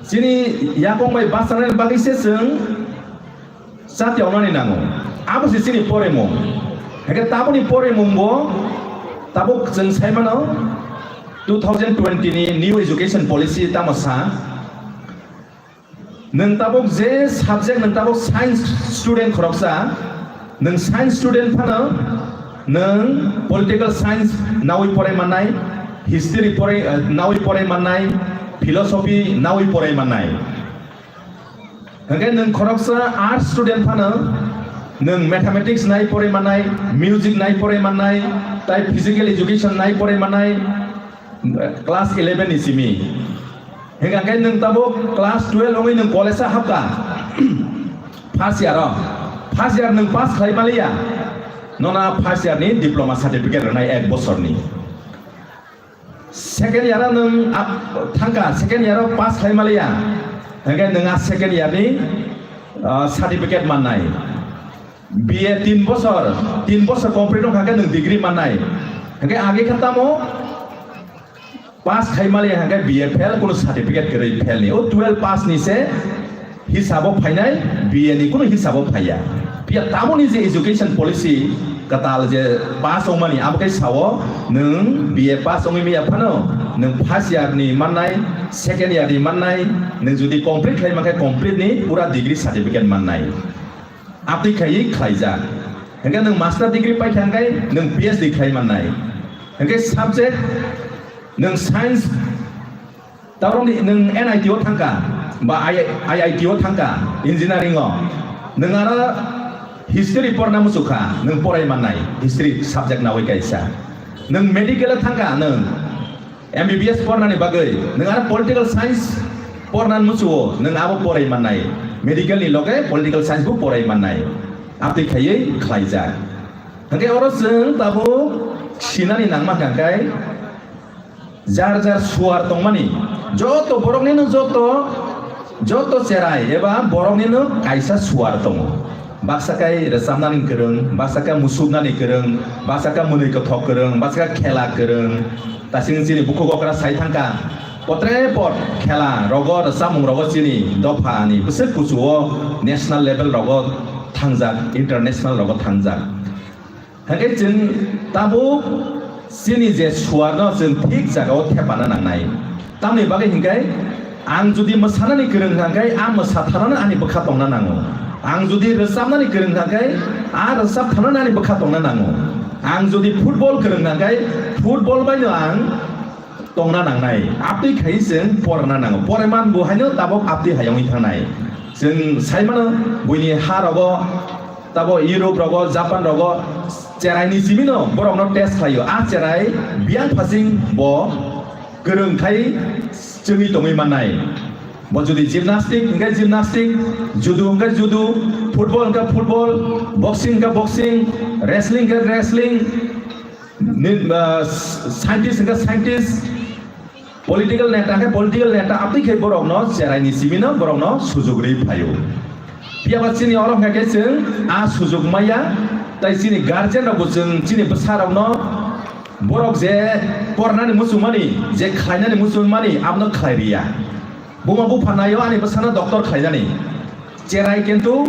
Chini yakung bai bachanani bagwi se chwng chati onani nango. Abo se chini porimung. Hake taboni porimung bo tabuk chwng sai mano two thousand twenty ni New Education Policy tamo sa. Nwng tabuk je subject nwng tabuk science student khoroksa, nwng science student phano nwng political science nawi porai mannai, history porai, eh, nawi porai mannai, philosophy nawi porai mannai. Hwnkhe nwng khoroksa arts student phano nwng mathematics nai porai mannai, music nai porai mannai, tai physical education nai porai mannai, class eleven ni simi. Hwnkhe nwng tabuk class twelve wngwi nwng college o hapkha, first year o, first year nwng pass khlai maliya, nono first year ni diploma certificate rwnai ek bosorni. Second year o nwng ap-, thangkha, second year o pass khlai maliya, hwnkhe nwng a second year ni, ah, certificate mannai. B A tin bosor, tin bosor complete wngkha khe nwng degree mannai. Hwnkhe age khe tamo pass khai maliya hwnkhe B A fail, kunu certificate kwrwi fail ni. O twelve pass ni se hisabo phainai, B A ni kunu hisabo phaiya. Phiya tamoni je education policy kwtal je pass wngmani, abo khe sao nwng B A pass wngwi maya phano nwng first year ni mannai, second year ni mannai, nwng jodi complete khlai mankhe complete ni pura degree certificate mannai. Aptwi khaiwi khlaijak. Hwnkhe nwng master degree paikha hwnkhe nwng P H D khlai mannai. Hwnkhe subject nwng science Taborok ni nwng N I T o thangkha, ba I I T o thangkha, engineering o. Nwng aro history porna muchukha, nwng porai mannai, history subject nawi kaisa. Nwng medical o thangkha, nwng M B B S pornani bagwi, nwng aro political science porna muchuo, nwng abo porai mannai. Medical ni loge political science bo porai mannai. Amtwi khaiwi khlaijak. Hwnkhe oro chwng tabuk sinani nangma hwnkhe, jar jar suar tongmani, joto boroknino joto, joto cherai eba boroknino kaisa suar tongo. Baksa khe rwchapnani kwrwng, baksa khe musuknani kwrwng, baksa khe mwnwi kwthok kwrwng, baksa khe khela kwrwng. Tasing chini bukhuk okra sai thangkha, potre pot khela rogo, rwchapmung rogo chini dophani bwswk kuchuo national level rogo thangjak, international rogo thangjak. Hwnkhe chwng tabuk chini je suarno chwng thik jagao thepana nangnai. Tamni bagwi hinkhe ang jodi mwsanani kwrwng hwnkhe a mwsa thanano ani bwkha tongna nango. Ang jodi rwchapnani kwrwng kha khe, a rwchap thangna nani bwkha tongna nango. Ang jodi football kwrwng kha khe, football baino ang tongna nangnai. Abtwi khai chwng porna nango. Pore man bo haino tabok abtwi hayungwi thangnai. Chwng sai mano buini ha rogo, tabo Europe rogo, Japan rogo, cherai ni simi no borok no test khlaio. A cherai biyang phasing bo kwrwng khai chwngwi tongwi mannai. Bo jodi gymnastic hwnkhe gymnastic, judo hwnkhe judo, football hwnkhe football, boxing hwnkhe boxing, wrestling hwnkhe wrestling, ni, ah, scientist hwnkhe scientist, political neta hwnkhe political neta, abtwi khe borokno cherai ni simi no borokno sujug rwi phaio. Phiya ba chini oro hwnkhe chwng a sujug maya, tai chini guardian rok bo chwng chini bwsa rokno borok je pornani muchungmani, je khlainani muchungmani, abono khlai riya. Buma bupha naio ani bwsano doctor khlainani. Cherai kintu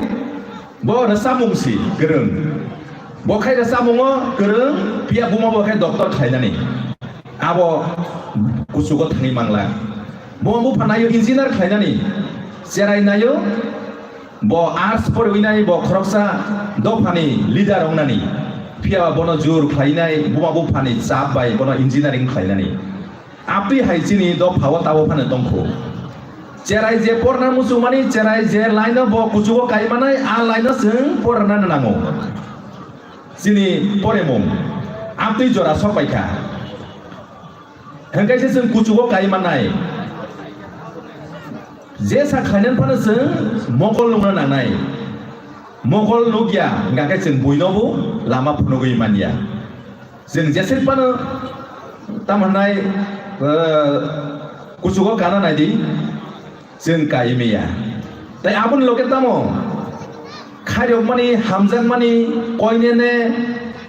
bo rwchapmung si kwrwng. Bo khai rwchapmungo kwrwng, phiya buma bo khai doctor khlainani. Abo kuchugo thangwi mangla. Buma bupha naio engineer khlainani. Cherai naio bo arts poriwi nai, bo khoroksa dophani leader wngnani. Phiya bono jur khlainai, buma buphani chap bai bono engineering khlainani. Abtwi hai chini dophao tabo phano tongkho. Cherai je porna muchungmani, cherai je line-o bo kuchugo kai manai, a line-o chwng porna nango. Chini poremung abtwi jora sok pai kha. Hwnkhe se chwng kuchugo kai manai. Jesa khainani phano chwng mokol nukna nangnai. Mokol nukya, hwnkha khe chwng buinobo lama phunugwi manya. Chwng jeswk phano tamo hwnai, eh, kuchugo kana naidi, chwng kai maya. Tai aboni loge tamo khairokmani, hamjakmani, koinene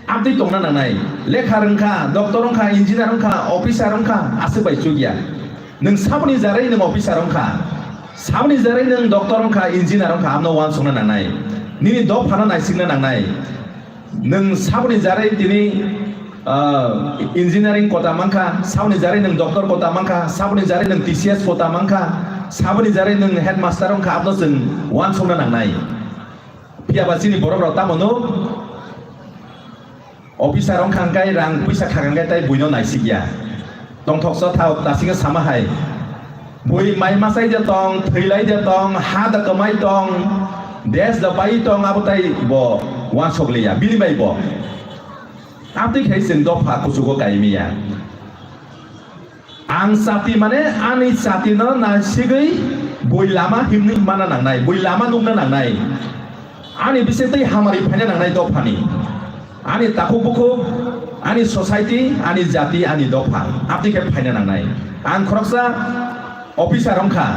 abtwi tongna nangnai. Lekha rwngkha, doctor wngkha, engineer wngkha, officer wngkha, aswk bai chukya. Nwng saboni jarwi nwng officer wngkha, saboni jarwi nwng doctor wngkha, engineer wngkha, abono uansukna nangnai. Nini dophano naisikna nangnai. Nwng saboni jarwi tini, ah, engineering kota mankha, saboni jarwi nwng doctor kota mankha, saboni jarwi nwng T C S kota mankha, saboni jarwi nwng headmaster wngkha, abono chwng uansukna nangnai. Phiya ba chini borok rok tamo nuk? Officer wngkha hwnkhe rang puisa kha hwnkhe tai buino naisikya. Tongthoksa thao, dasingo sama hai. Bui mai masai de tong, thwilai de tong, ha da kwmai tong, des da pai tong, abo tai bo uansuk liya, bini bai bo. Abtwi khai chwng dopha kuchugo kai maya. Ang chati mane ani chati no naisigwi bui lama himwi mana nangnai, bui lama nukna nangnai. Ani bisingtwi hamari phaina nangnai dophani. Ani takhuk bukhuk, ani society, ani jati, ani dopha. Abtwi khe phaina nangnai. Ang khoroksa officer wngkha,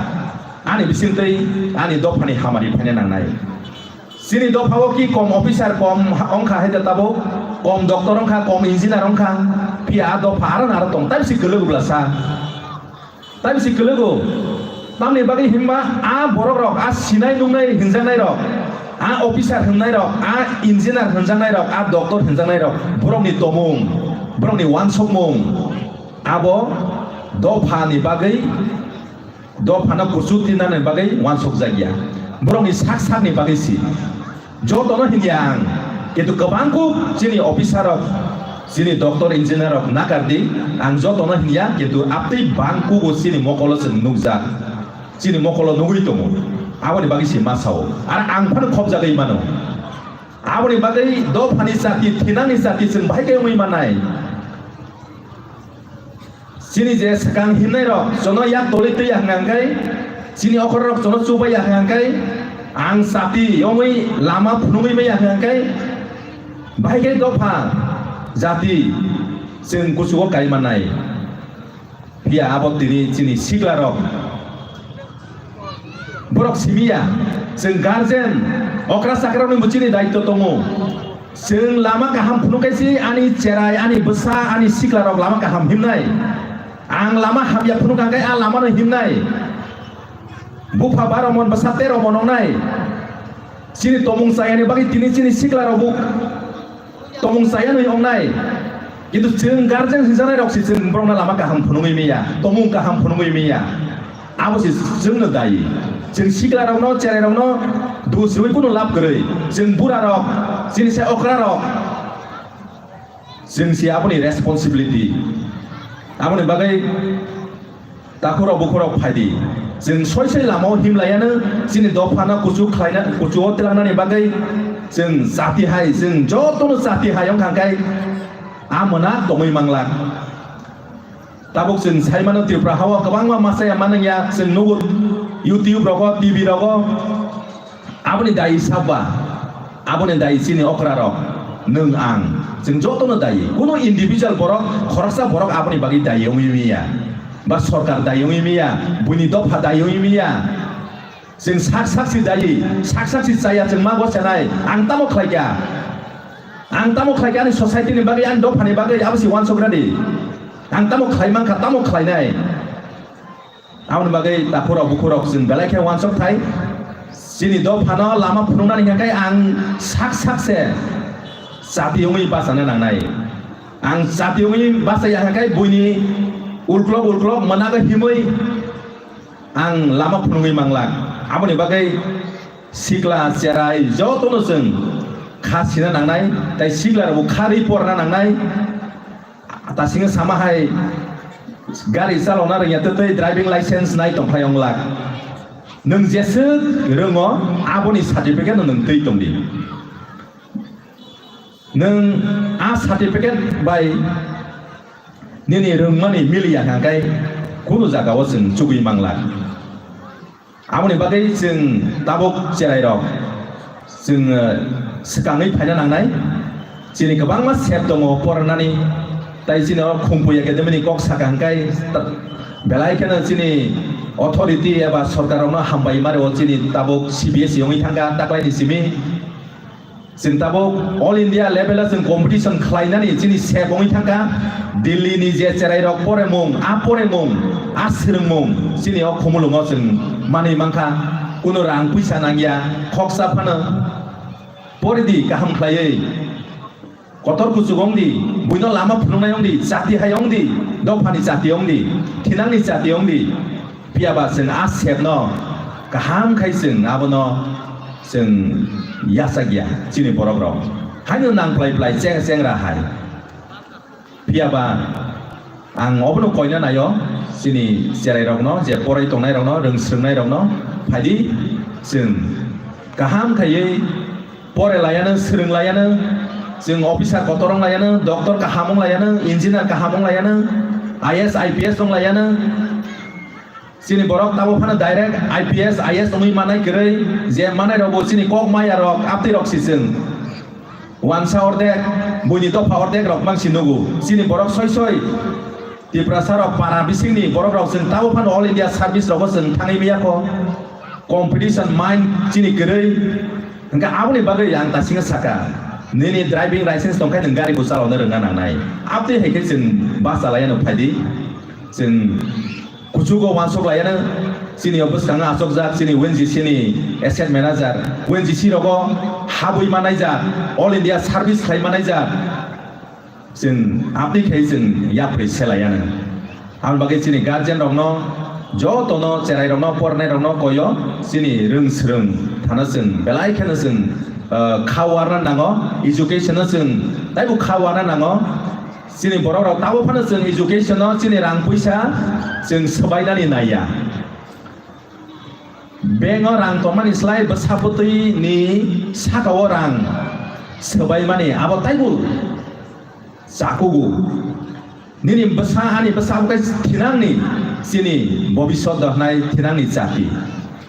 ani bisingtwi ani dophani hamari phaina nangnai. Chini dophao ki kom officer kom ha-, wngkha hai da tabuk, kom doctor wngkha, kom engineer wngkha, phiya a dopha aro na aro tong, tai bisi kwlwk bwlasa. Tai bisi kwlwgo. Tamni bagwi himba a borok rok, a sinai nuknai hinjaknai rok, a officer hingnai rok, a engineer hinjaknai rok, a doctor hinjaknai rok, borokni tomung, borokni uansukmung, abo dophani bagwi dophano kuchuk tinani bagwi uansukjakya. Borokni sak sakni bagwi si. Jotono hinya ang, kintu kwbang kuk chini officer rok, chini doctor, engineer rok nakar di, ang jotono hinya, kintu abtwi bang kugo chini mokolo chwng nukjak, chini mokolo nugwi tongo, aboni bagwi se ma sao, aro ang phano khopjagwi mano. Aboni bagwi dophani chati, thinangni chati chwng bahai khe wngwi mannai. Chini je swkang himnai rok chono yak tolwi twi ya hwnka hwnkhe, chini okhor rok chono chubai ya hwnka hwnkhe, ang chati yongwi lama phunugwi maya hwnka hwnkhe, bahai khe dopha jati chwng kuchugo kai mannai. Phiya abo tini chini sikla rok. Borok simi ya, chwng guardian, okra chakra rokni bo chini daityo tongo. Chwng lama kaham phunuk khe si ani cherai, ani bwsa, ani sikla rok lama kaham himnai. Ang lama hamya phunuk ang khe a lama no himnai. Bupha baro mon bwsa tero mon wngnai. Chini tomung chayani bagwi tini chini sikla rok bo tomung chaya nwi wngnai. Kintu chwng guardian hinjaknai rok si chwng borokno lama kaham phunugwi maya, tomung kaham phunugwi maya. Abo si chwngno dayi. Chwng sikla rokno, cherai rokno Dusrwi kunu lab kwrwi. Chwng burarok, chini se okrarok, chwng se aboni responsibility. Aboni bagwi takhurok bukhurok phaidi. Chwng soi soi lamao himlaiano chini dophano kuchuk khlaina, kuchugo twlangnani bagwi chwng jati hai, chwng jotono jati hai wngkha khe a mwnak tongwi manglak. Tabuk chwng sai mano Tripura hao kwbangma masa ya manung ya, chwng nugo YouTube rogo, T V rogo. Aboni dayi sabba, aboni dayi chini okrarok, nwng ang, chwng jotono dayi. Kuno individual borok, khoroksa borok aboni bagwi dayi wngwi manya, ba sorkar dayi wngwi manya, buini dopha dayi wngwi manya. Chwng sak sak si dayi, sak sak si chaya, chwng ma gochenai, ang tamo khlaikha? Ang tamo khlaikha ani society ni bagwi, ani dophani bagwi, abo si uansuk radi. Ang tamo khlai mankha, tamo khlainai? Aboni bagwi takhurok bukhurok chwng belai khe uansuk thai. Chini dophano lama phunuknani hwnkhe ang sak sak se jati wngwi bachana nangnai. Ang jati wngwi bachaya hwnkhe buini ulklok ulklok mwnago himwi ang lama phunugwi manglak. Aboni bagwi sikla cherai jotono chwng kha sina nangnai, tei siklarokbo kha rwi porna nangnai. Tasingo sama hai gari chalokna rwngya tei driving license nai tongphai wnglak. Nwng jeswk rwngo aboni certificate no nwng twi tongdi. Nwng a certificate bai nini rwngmani miliya hwnkhe kunu jagao chwng chugwi manglak. Aboni bagwi chwng tabuk cherairok chwng, eh, swkangwi phaina nangnai. Chini kwbangma sep tongo pornani, tai chini o Khumphwi Academy ni kok saka hwnkhe ta-, belai kheno chini authority eba sorkarrokno hambai mari o chini tabuk C B S E wngwi thangkha taklaini simi. Chwng tabuk all India level o chwng competition khlainani chini sep wngwi thangkha. Delhi ni je cherairok poremung, a poremung, a swrwngmung chini o Khumulwngo chwng manwi mankha. Kuno rang puisa nangya, khoksa phano poridi kaham khlaiwi. Kotor kuchuk wngdi, buino lama phunuknai wngdi, chati hai wngdi, dophani chati wngdi, thinangni chati wngdi. Phiya ba chwng a sepno kaham khai chwng abono chwng yachak ya chini borok rok. Haino nang plai plai cheng chengra hai. Phiya ba ang obono koina naio chini cherai rokno, je porai tongnai rokno, rwng swrwngnai rokno, phaidi chwng kaham khaiwi pore laiano, swrwng laiano, chwng officer kotor wng laiano, doctor kaham wng laiano, engineer kaham wng laiano, I A S, I P S wng laiano. Chini borok tabuk phano direct I P S, I A S wngwi manai kwrwi, je manai rokbo chini kok maya rok, aptwi rok si chwng. Wansa ordek, buini dopha ordek rok mang si nugo. Chini borok soi soi Tiprasa rok para bisingni borok rok chwng tabuk phano All India service rogo chwng thangwi maya kho. Competition mind chini kwrwi. Hwnkhe aboni bagwi ang tasingo saka, nini driving license tongkhe nwng gari bo chalokna rwngna nangnai. Abtwi hai khe chwng bus chalaiano phaidi. Chwng kuchugo uansuk laiano, chini o bwskango achukjak chini O N G C ni asset manager, O N G C rogo habwi manaijak, All India service khlai manaijak. Chwng aboni khai chwng yapri selaiano. Aboni bagwi chini guardian rokno, jotono, cherai rokno, pornai rokno koyo, chini rwng swrwng thano chwng belai kheno chwng, ah, kha warna nango, education no chwng taibo kha warna nango. Chini borok rok tabuk phano chwng education no chini rang puisa chwng swbainani naiya. Bank o rang tongmani slai bwsa bwtwi ni saka o rang swbaimani abo taibo chakugo. Nini bwsa ani bwsa bo khe thinangni chini bobisot dohnai thinangni chati.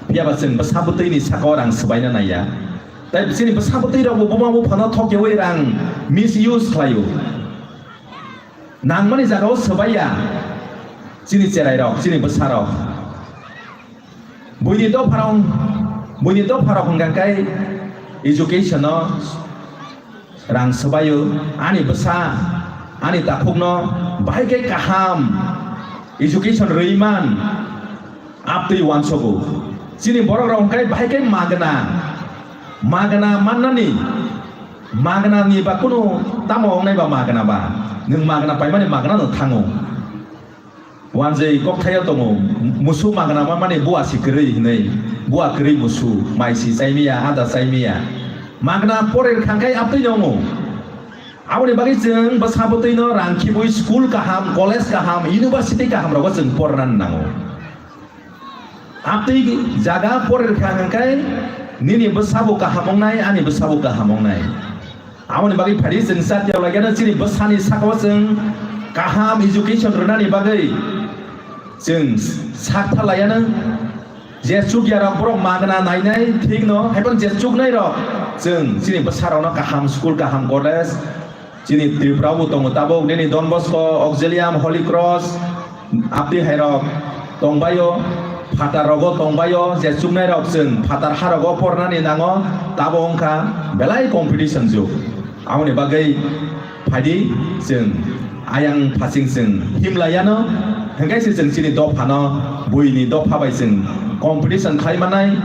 Phiya ba chwng bwsa bwtwi ni saka o rang swbaina naiya. Tai chini bwsa bwtwi rok bo buma buphano thok yawi rang misuse khlaio. Nangmani jagao swbaiya chini cherai rok, chini bwsa rok. Buini dopharok, buini dopharok hwnkha khe education-o rang swbaio, ani bwsa, ani takhukno bahai khe kaham education rwui man, aptwi uansogo. Chini borok rok hwnkhe bahai khe magna, magna mannani, magna ni ba kunu tamo wngnai ba magna ba, nwng magna paimani magna no thango. Wanjwi kokthaio tongo, musu magna manmani bua si kwrwi hinwi, bua kwrwi musu, mai si chaimiya, ada chaimiya. Magna pore rwkha khe aptwi nongo. Aboni bagwi chwng bwsa bwtwino rang khibwi school kaham, college kaham, university kaham rogo chwng pornani nango. Aptwi jaga pore rwkha hwnkhe nini bwsabo kaham wngnai, ani bwsabo kaham wngnai. Aboni bagwi phadi chwng chatiyok laikheno chini bwsani sakao chwng kaham education rwnani bagwi chwng sak tha laiano. Je chukyarok borok magna nainai thikno, haiphano je chuknairok chwng chini bwsarokno kaham school, kaham college, chini Tripura bo tongo tabuk, nini Don Bosco, Auxilium, Holy Cross, aptwi hairok tongbaio, phatar rogo tongbaio, je chuknairok chwng phatar harogo pornani nango, tabo wngkha belai competition jug. Aboni bagwi phaidi chwng ayang phasing chwng himlaiano, hwnkhe se chwng chini dophano buini dopha bai chwng competition khlai manai,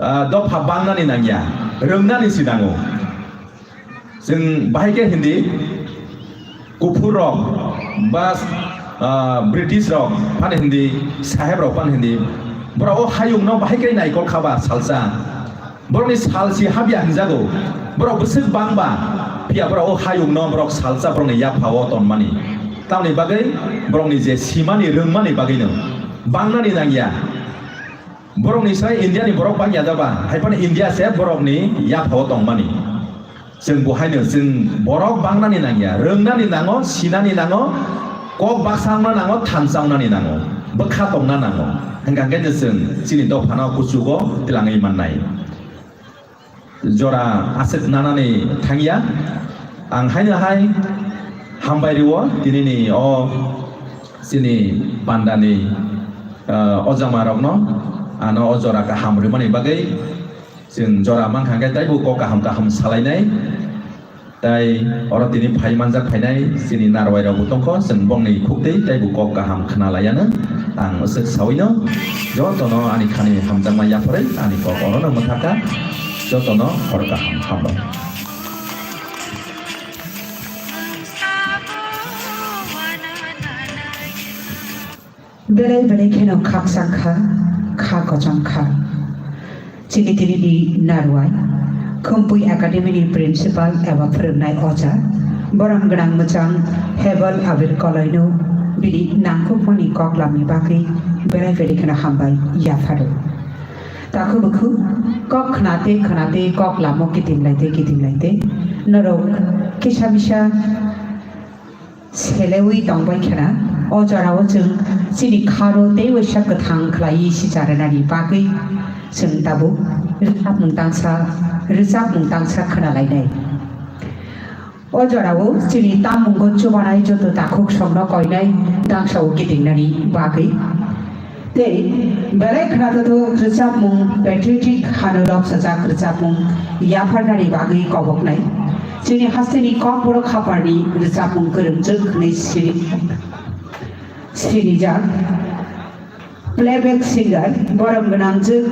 ah, dopha bangnani nangya, rwngnani si nango. Chwng bahai khe hindi kuphur rok ba, ah, British rok phano hindi, saheb rok phano hindi, borok o hayung no bahai khe naikol kha ba salsa. Borok ni sal si habya hinjago. Borok bwswk bang ba, phiya borok o hayung no borok salsa borok ni yapha o tonmani. Tamoni bagwi borok ni je simani rwngmani bagwi no bangnani nangya. Borok ni sai India ni borok bang ya da ba, hai phano India se borok ni yapha o tongmani. Chwng bo haino chwng borok bangnani nangya, rwngnani nango, sinani nango, kok baksa wngna nango, thansa wngnani nango, bwkha tongna nango. Hwnkha khe no chwng chini dophano kuchugo twlangwi mannai. Jora aswk nanani thangya, ang haino hai hambai rwo tinini o chini pandani, ah, ojama rokno ano o jora kaham rwmani bagwi. Chwng jora mankha hwnkhe taibo kok kaham kaham salainai. Tai oro tini phai manjak phainai chini narwai rokbo tongkho, chwng bongni khuktwi taibo kok kaham khna laiano. Ang aswk sawino jotono ani khani hamjakma yapharwi ani kok orono mwthakha. Jotono hor kaham, hambai. Belai belai kheno khakchang kha, kha kochom kha. Chini tini ni narwai, Khumpui Academy ni principal eba phwrwngnai oja, borom gwnang mwchang Hebel Abir Koloi no bini nangkukmani kok lamni bagwi belai belai kheno hambai yapharo. Takhu bukhu kok khnate khnate kok lamo kiting laite kiting laite norok kisa misa selewi tongbai khena, o jorao chwng chini kharo tei waisa kwthang khlaiwi sicharinani bagwi chwng tabuk rwchapmung tangsa, rwchapmung tangsa khwnalainai. O jorao chini tammungo chubanai joto takhuk songno koinai dangsao kitingnani bagwi. Tei belai khwnatodok rwchapmung, patriotic hano rok sajak rwchapmung yapharnani bagwi koboknai. Chini hasteni kokborok haparni rwchapmung kwrwngjwk hwnwi sini-, sinijak. Playback singer, borom gwnangjwk,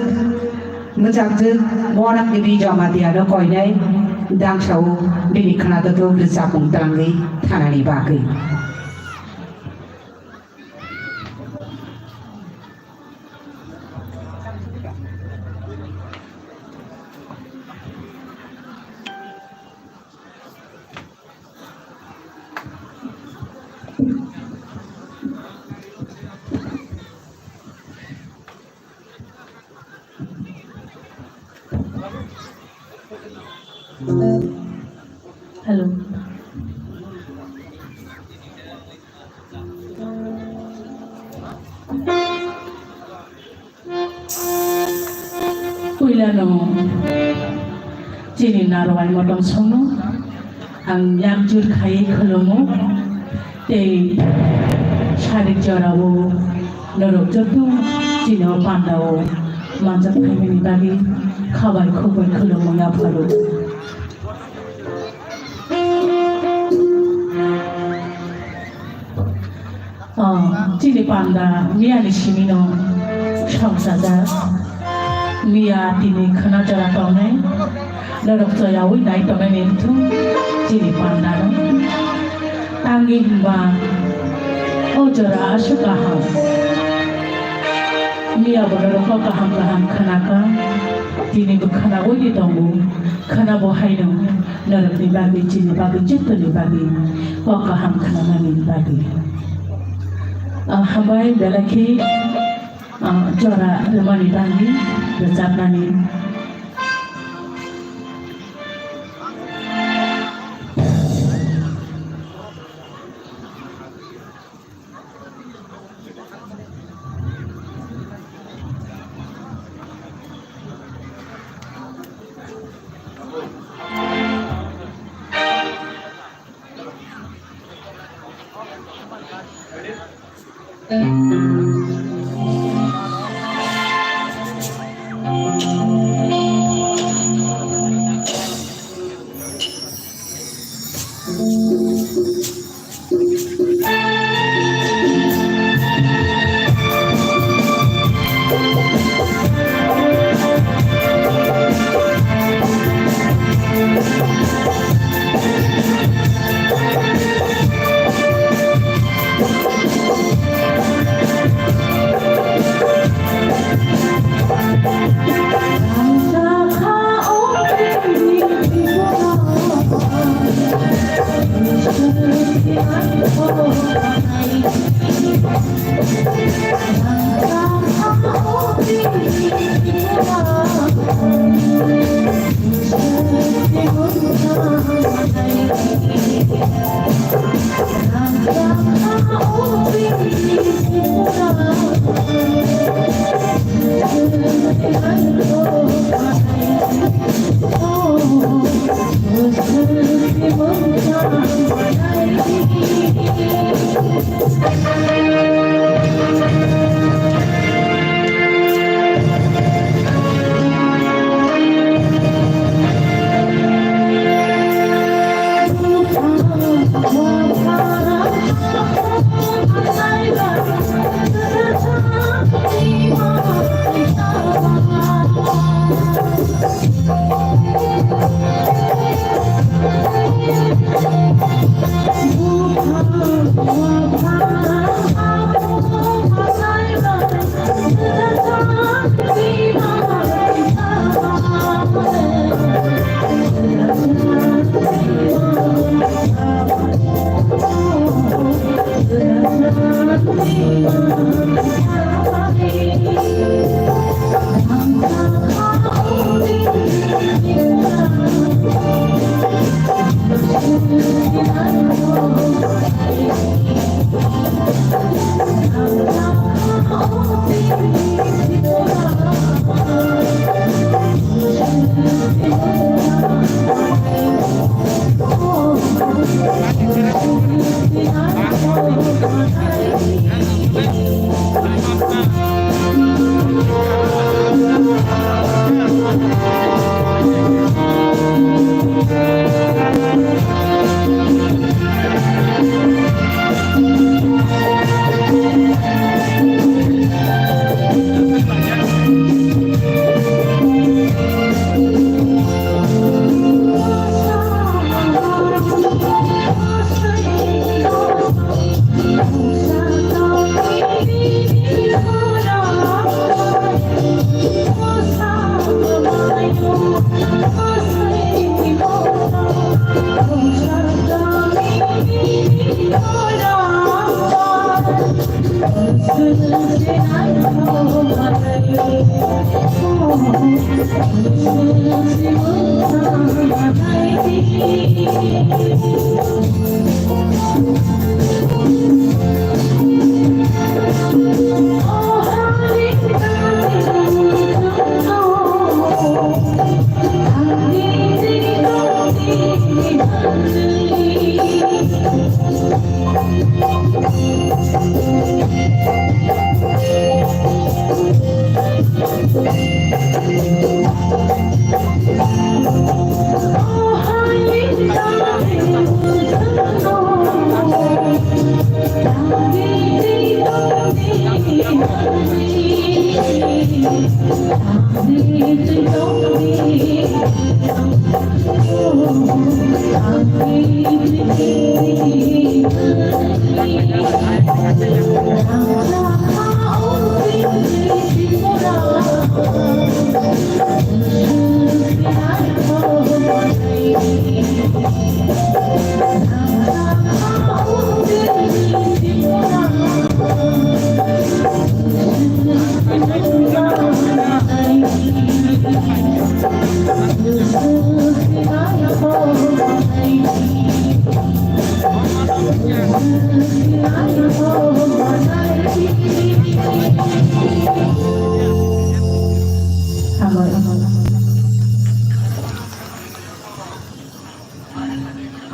mwchakjwk, Monang Devi Jamatiano koinai dangsao bini khwnatodok rwchapmung twlangwi thanani bagwi. Hello. Puilano chini narwai motom songno ang yakjur khai khulumo tei sarik jorao norok joto chini o pandao manjak phaimani bagwi khabai khukbai khulumo yapharo. Oh, chini panda miyani simino songchajak. Miya tini khwna jora tongnai. Norok choyawi nai tongnai ni wngthung chini pandano. Tangwi hwnba o Jora aswk kaham. Miya bo norok kok kaham kaham khwnakha, tini bo khwnaui tongo. Khwnabo haino norokni bagwi, chini bagwi, jottoni bagwi kok kaham khwnanani bagwi. Ah, hambai belai khe, ah, jora rwmani bagwi rwchapnani.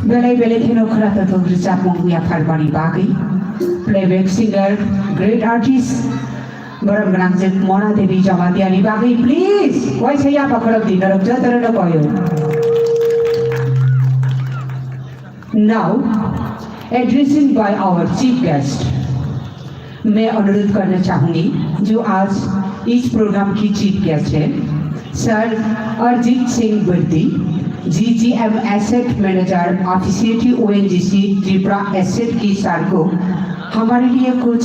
Belai belai kheno khwnathok rwchapmung yapharmani bagwi playback singer, great artist, borom gwnangjwk Mona Devi Jamatia ni bagwi please waisa yapha khorokdi norok jotono koyo. Now, addressing by our chief guest, मैं अनुरोध करना चाहूंगी जो आज इस प्रोग्राम की chief guest है, सर अरिजीत सिंह Birdi, GGM asset manager, ऑफिशिएटी ओएनजीसी त्रिपुरा एसेट की सर को हमारे लिए कुछ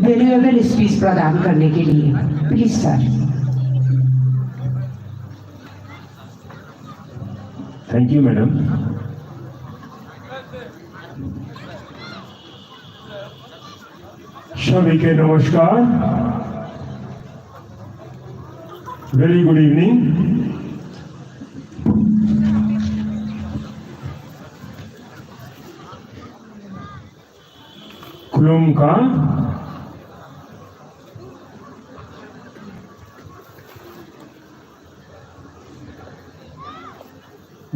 वैल्यूएबल स्पीच प्रदान करने के लिए, please sir. Thank you, madam. সবাইকে নমস্কার। Very good evening. Khulumkha.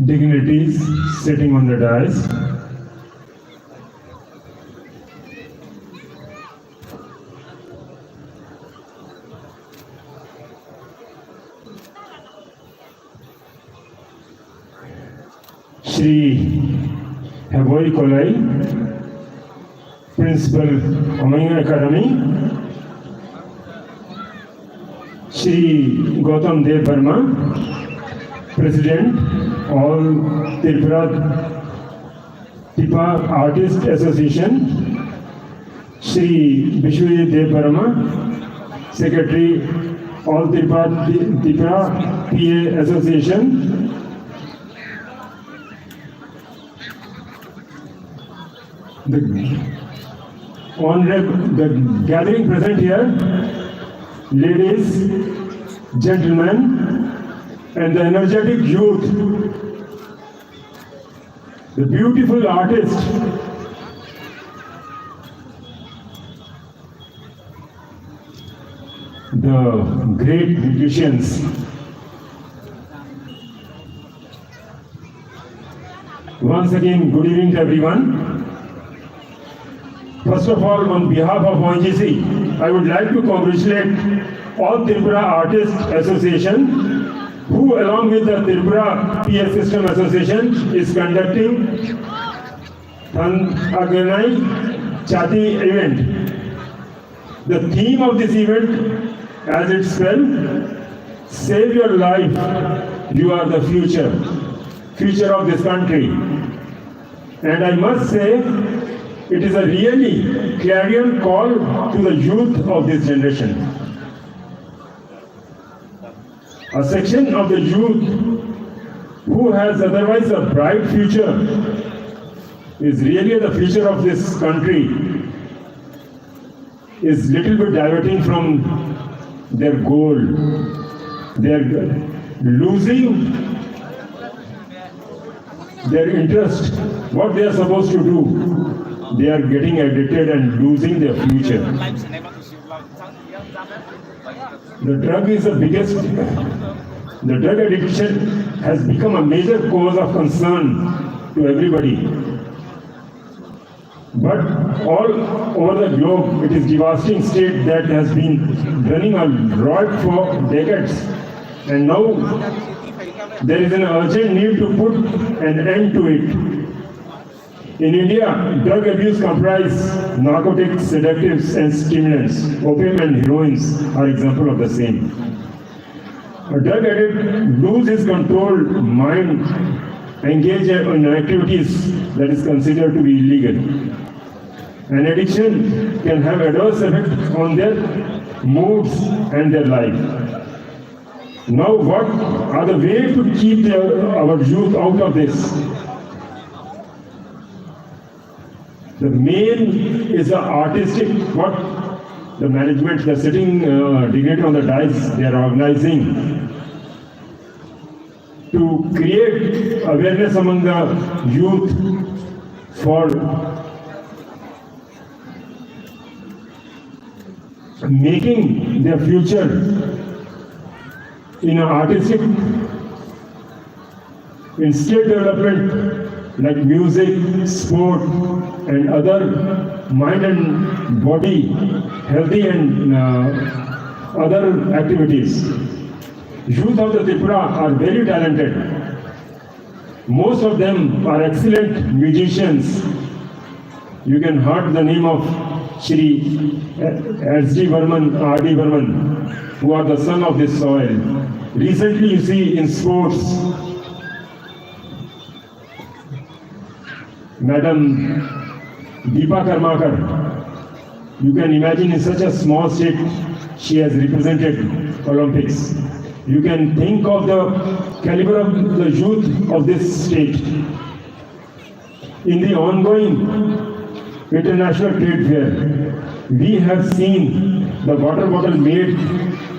Dignitaries sitting on the dais. Shri Heboi Kolai, Principal, Amaya Academy, Shri Gautam Dev Verma, President, All Tripura Tipa Artist Association, Shri Bishwajit Dev Verma, Secretary, All Tipa, Tipa P A Association, The honorable, the gathering present here, ladies, gentlemen, and the energetic youth, the beautiful artist, the great musicians. Once again, good evening to everyone. First of all, on behalf of O N G C, I would like to congratulate All Tripura Artists Association, who along with the Tripura P A System Association is conducting an organized Jati event. The theme of this event, as it spells, "Save your life, you are the future, future of this country." And I must say, it is a really clarion call to the youth of this generation. A section of the youth who has otherwise a bright future is really the future of this country, is little bit diverting from their goal. They are losing their interest, what they are supposed to do. They are getting addicted and losing their future. The drug is the biggest, the drug addiction has become a major cause of concern to everybody. But all over the globe, it is devastating state that has been running a riot for decades. And now there is an urgent need to put an end to it. In India, drug abuse comprises narcotics, sedatives, and stimulants. Opium and heroines are example of the same. A drug addict loses his control, mind, engage in activities that is considered to be illegal. An addiction can have adverse effect on their moods and their life. Now, what are the way to keep their, our youth out of this? The main is the artistic, what the management, the sitting, uh, dignitary on the dais, they are organizing to create awareness among the youth for making their future in an artistic, in skill development like music, sport, and other mind and body healthy and, uh, other activities. Youth of the Tripura are very talented. Most of them are excellent musicians. You can heard the name of Shri S D Varman, R D Varman, who are the son of this soil. Recently, you see in sports, Madam Deepa Karmakar, you can imagine in such a small state she has represented Olympics. You can think of the caliber of the youth of this state. In the ongoing international trade fair, we have seen the water bottle made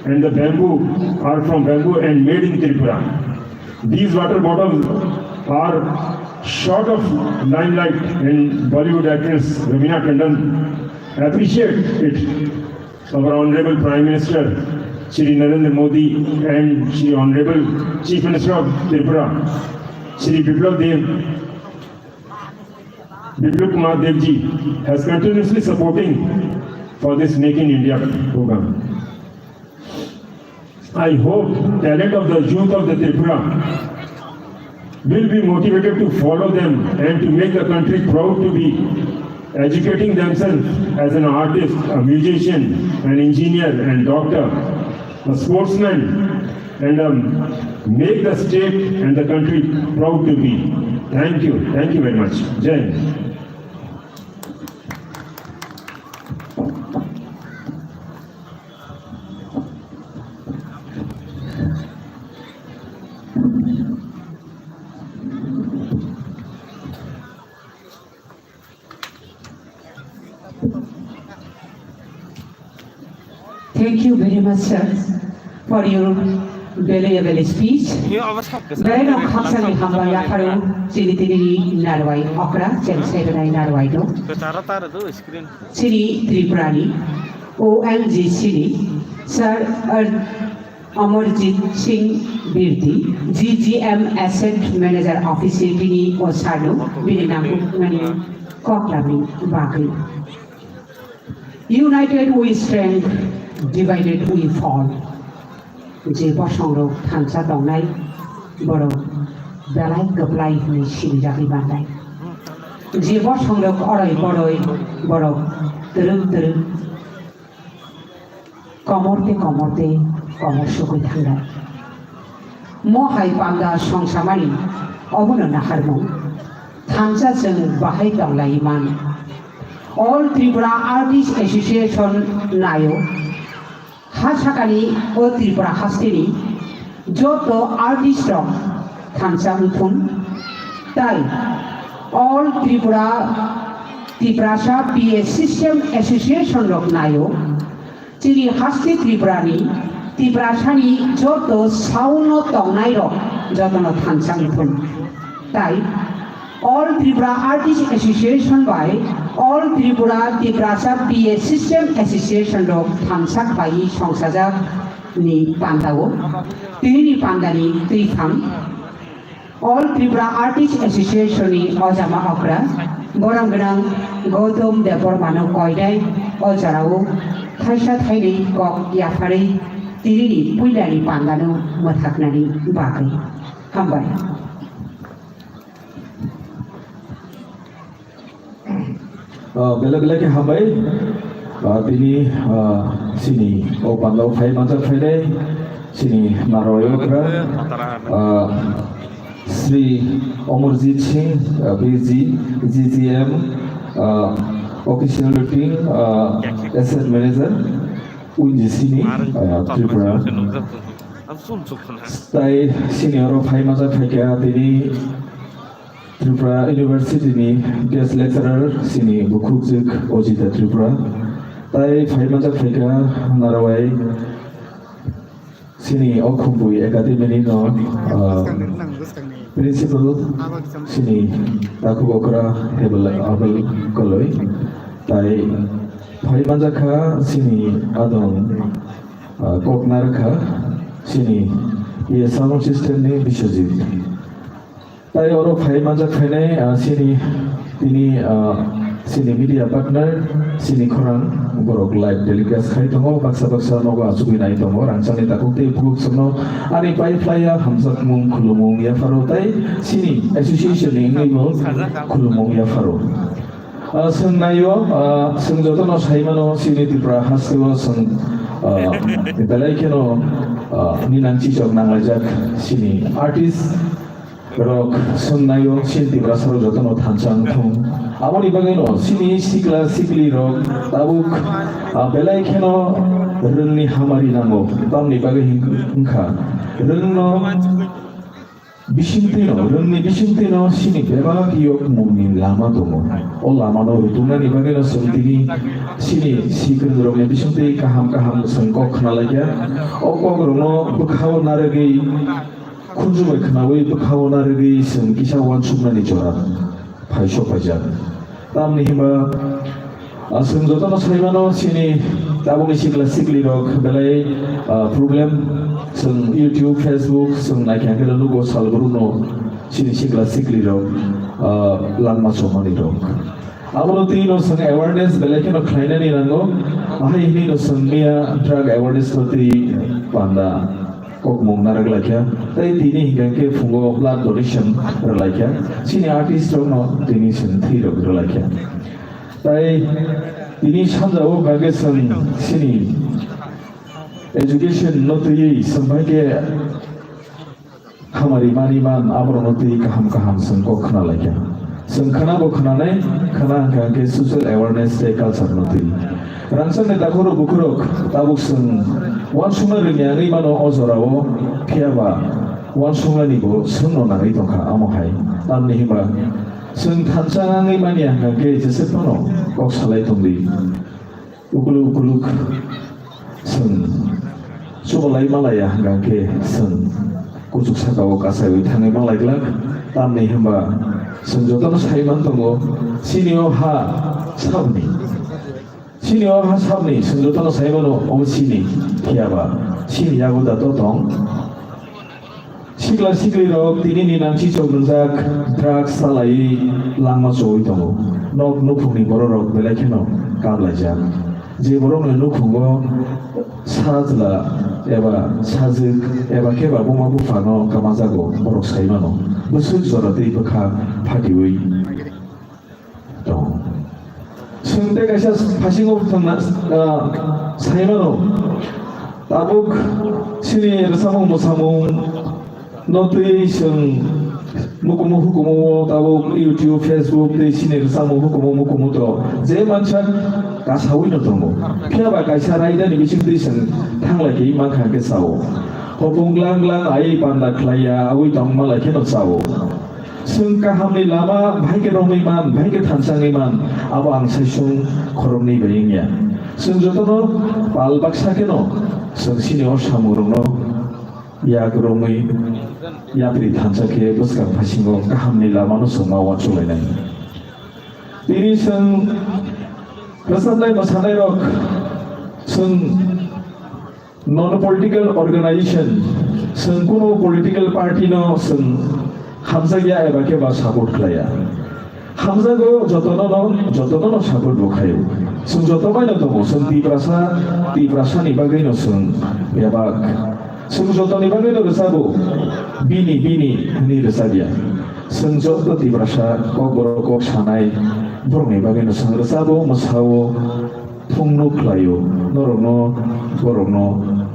and the bamboo are from bamboo and made in Tripura. These water bottles are short of limelight and Bollywood actress Raveena Tandon appreciate it. Our Honorable Prime Minister Shri Narendra Modi and Shri Honorable Chief Minister of Tripura Shri Biplab Dev, Biplab Kumar Dev ji has continuously supporting for this Make in India program. I hope talent of the youth of the Tripura will be motivated to follow them and to make the country proud to be educating themselves as an artist, a musician, an engineer and doctor, a sportsman, and, um, make the state and the country proud to be. Thank you. Thank you very much. Jai Hind. Thank you very much, sir, for your valuable speech. Belai no khakchangni hambai yapharo chini tini ni narwai okra, cheng sai rwnai narwai no. Chini Tripura ni O N G C ni sir, er, Amarjit Singh Birdi, G G M Asset Manager Office bini o sano bini nangkukmani kok labini bagwi. United we stand, divided we fall. Je bosongrok thansa tongnai, borok belai kwplai hwnwi sinijagwi mannai. Je bosongrok oroi boroi, borok twrwk twrwk komor tei komor tei komor sugwi thangnai. Mo hai panda songsamani obono naharmung. Thansa chwng bahai tonglai man. All Tripura Artist Association naio. Ha sakani o Tripura hasteni joto artist rok thansa wngthung. Tai All Tripura Tiprasa P A System Association rok naio. Chini haste Tripura ni, Tiprasa ni joto sauno tongnai rok jotono thansa wngthung. Tai All Tripura Artist Association bai All Tripura Tiprasa P A System Association rok thansa khlaiwi songsajak ni pandao tini ni panda ni twi thang. All Tripura Artist Association ni ojama okra, borom gwnang Gautam Debbarmano koinai o jorao thaisa thainwi kok yapharwi tini ni puila ni panda no mwthaknani bagwi. Hambai. Ah, belai belai khe hambai. Ah, tini, ah, chini o pandao phai manjak phainai chini narwai okra, ah, Shri Amarjit Singh, ah, B G, G G M, ah, Professional team, uh, asset manager, Unjisini, uh, Tripura. Tai senior of high masa phaikha tini Tripura University ni guest lecturer sini bukhukjwk Ojita Tripura. Tai phai manjak phaikha narawai sini o Khumpui Academy ni no, ah, principal sini Takhuk Okra Hebel Abel Koloi. Tai phai manjak kha sini adong, ah, kok narwkha sini P A sound system ni Biswajit. Tai oro phai manjak phainai, ah, sini, tini, ah, sini media partner, sini khorang borok live telecast khai tongo, baksa baksa nogo achugwi nai tongo, rangchakni takhuk tei bukhuk chwngno ani pai phlaiya hamjakmung khulumung yapharo tai sini association ni wngwi bo khulumung yapharo. Ah, chwng naio, ah, chwng jotono sai mano sini Tripura hasteo chwng, ah, belai kheno, ah, ninang chichok nanglaijak sini artist rok swngnaio, chini Tiprasa rok jotono thansa wngthung. Aboni bagwino chini sikla sikli rok tabuk, ah, belai kheno rwngni hamari nango. Tamni bagwi hin-, wngkha rwngno bisingtwino, rwngni bisingtwino chini bebak yokmungni lama tongo. O lamano rutungnani bagwino chwng tini chini sikrwng rokni bisingtwi kaham kaham chwng kok khna laikha. O kok rokno bwkhao narwgwi khunju bai khnaui bwkhao narwgwi chwng kisa uansuknani jora phai sok paijak. Tamni hwnba, ah, chwng jotono sai mano, chini tabukni sikla sikli rok belai, ah, problem. Chwng YouTube, Facebook chwng naikha khe nugo sal brumno chini sikla sikli rok, ah, langma chomani rok. Abono twi no chwng awareness belai kheno khlainani nango. Ahai hwnwi no chwng miya drug awareness no twi panda kokmung narwk laikha. Tei tini hinkha khe phungo blood donation rwlaikha. Chini artist rokno tini chwng thwi rok rwlaikha. Tai tini sanjao hinkha khe chwng chini education no twiwi chwng bai khe hamari mani man, aborokno twi kaham kaham chwng kok khna laikha. Chwng khna bo khnanai, khna hwnkha hwnkhe social awareness tei culture no twi. Rangchakni takhurok bukhurok tabuk chwng uansukna rwngya wngwi mano o jorao, phiya ba uansuknani bo chwngno nangwi tongkha. Amo hai tamni hwnba chwng thansa wngwi manya hwnkha hwnkhe jesa phano kok salai tongdi. Ukuluk ukuluk chwng chubalai malaya hwnkha khe chwng kuchuk sakao kasaiwi thangwi malai glak. Tamni hwnba chwng jotono sai man tongo, chini o ha sabni, chini o ha sabni chwng jotono sai mano omo chini, phiya ba chini yago da to tong. Sikla siklirok tini ni nangchi chok nwngjak drugs chalaiwi langma chowi tongo. Nok nukhungni bororok belai kheno kaplaijak. Je borokni nukhungo sajla eba sajwk eba khe ba buma buphano kwmajago borok sai mano. Bwswk jora tei bwkha phatiwi. Tongo. Chwng tei kaisa phasingo thangna, ah, sai mano. Tabuk chini rwchapmung mwsamung no twi chwng mukumu hukumu o tabuk YouTube, Facebook tei chini rwchapmung hukumu mukumu to je mansa kasawi no tongo. Phiya ba kaisa raida ni bising twi chwng thanglai khe mankha khe sao. Hopung glang glang ai panda khlaiya awi tongma lai khe no sao. Chwng kahamni lama bahai khe romwi man, bahai khe thansa wngwi man, abo ang saisung khoroknwi bai wngya. Chwng jotono pal baksa kheno chwng chini o samungrokno yak romwi yapri thansa khe bwskang phaisingo kahamni lamano chwng ma uansuk lainai. Tini chwng rwchapnai mwsanairok chwng non political organization, chwng kuno political party no chwng hamjakya eba khe ba support khlaiya. Hamjago jotono no, jotono no support bo khaio. Chwng joto bai no tongo, chwng Tiprasa, Tiprasa ni bagwi no chwng bebak. Chwng jotoni bagwi no rwchabo, bini, bini hwnwi rwchapya. Chwng joto Tiprasa kokborok kok sanai borokni bagwi no chwng rwchabo, mwsao, thungno khlaio, norokno, borokno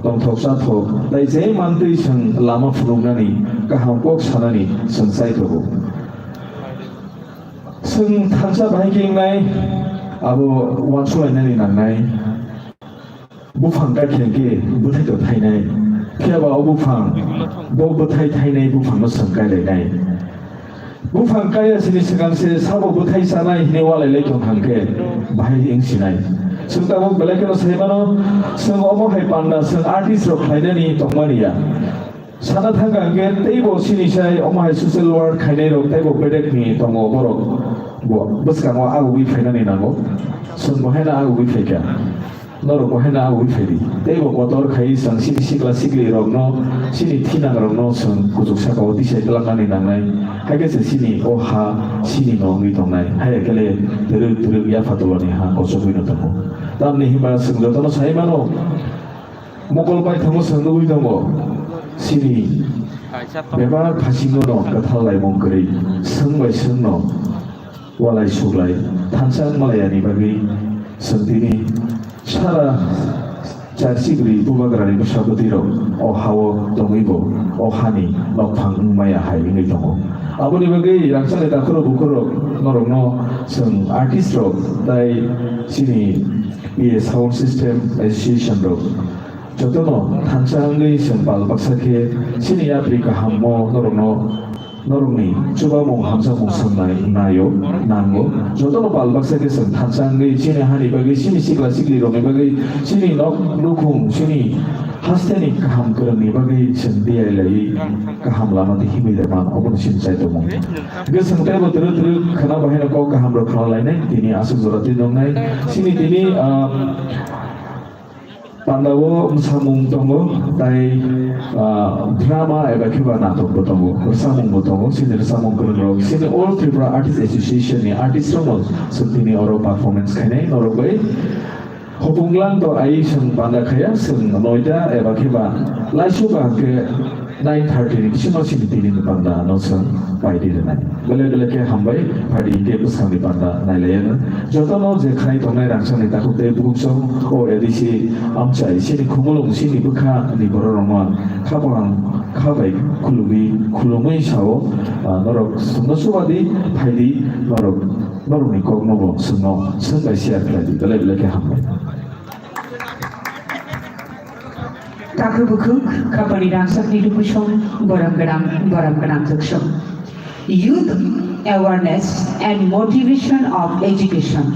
tongthok chathok, tai je mantwi chwng lama phunuknani, kaham kok sanani chwng chaithogo. Chwng thansa bahai khe wngnai, Abo uansukhlainani nangnai. Buphang kaikha khe bwthai to thainai. Phiya ba o buphang, bo bwthai thainai buphangno chwng kailainai. Buphang kaiya sini swkang se sabo bwthai chanai hinwi ualailai tong thang khe bahai wng sinai. Chwng tabuk belai kheno sai mano, chwng omo hai panda chwng artist rok khlainani tongmani ya. Sana thangkha hwnkhe teibo sini sai omo hai social work khainai rok teibo bedek ni tongo borok. Bo bwskango agugwi phainani nango. Chwng bo haino agugwi phaikha. Norok bo haino agugwi phaidi. Teibo kotor khai chwng sini sikla sikli rokno, sini thinang rokno chwng kuchuk sakao tisai twlangmani nangnai. Haikhe se sini o ha sini no wngwi tongnai. Haiya khe le twrwk twrwk yapha tolani ha kochogwi no tongo. Tamni hinba chwng jotono sai mano. Mokol baithangno chwng nugwi tongo, sini bebak phasingo no kwthal laimung kwrwi, swng bai swngno walai suglai thansa wngmalaiyani bagwi chwng tini sara char chibri bubagrani bwsa bwtwirok o hao tongwibo o hani nokphang wngmaya hai wngwi tongo. Aboni bagwi rangchakni takhurok bukhurok norokno chwng artist rok tai chini P A Sound System Association rok jotono thansa wngwi chwng pal baksa khe chini yapri kahammo norokno, norokni chubamung hamjakmung swngnai naio, nango. Jotono pal baksa khe chwng thansa wngwi chini hani bagwi, chini sikla sikli rokni bagwi, chini nok nukhung, chini hasteni kaham kwrwngni bagwi chwng diyailaiwi kaham lama twi himwi rwman obono chini chaitomung. Hwnkhe chwng teibo twrwk twrwk khwna bahaino kok kaham rok khna lainai, tini aswk jora twi nongnai. Chini tini, ah, Pandao mwsamung tongo, tai, ah, drama eba khe ba natok bo tongo, rwchapmung bo tongo, chini rwchapmung kwrwng rok, chini All Tripura Artist Association ni artist rok no chwng tini oro performance khainai norok bai. Hopung lang to ai chwng panda khaya, chwng noita eba khe ba laisuk kaham khe nine thirty ni bisingo chini tini ni panda no chwng pai di rwnai. Belai belai khe hambai, phaidi hinkhe bwskangni panda nailaiya no. Jotono je khnai tongnai rangchakni takhuk tei bukhuk chwng o A D C amchai chini khumulwng chini bwkha ni borok rokno kha baham kha bai khulugwi khulumwi sao, ah, norok chwngno chuba di, phai di, norok, norokni kokno bo chwngno chwng bai share khlai di. Belai belai khe hambai. Takhuk bukhuk, khapani rangchakni lukusong, borom gwnang, borom gwnang lukusong. Youth awareness and motivation of education.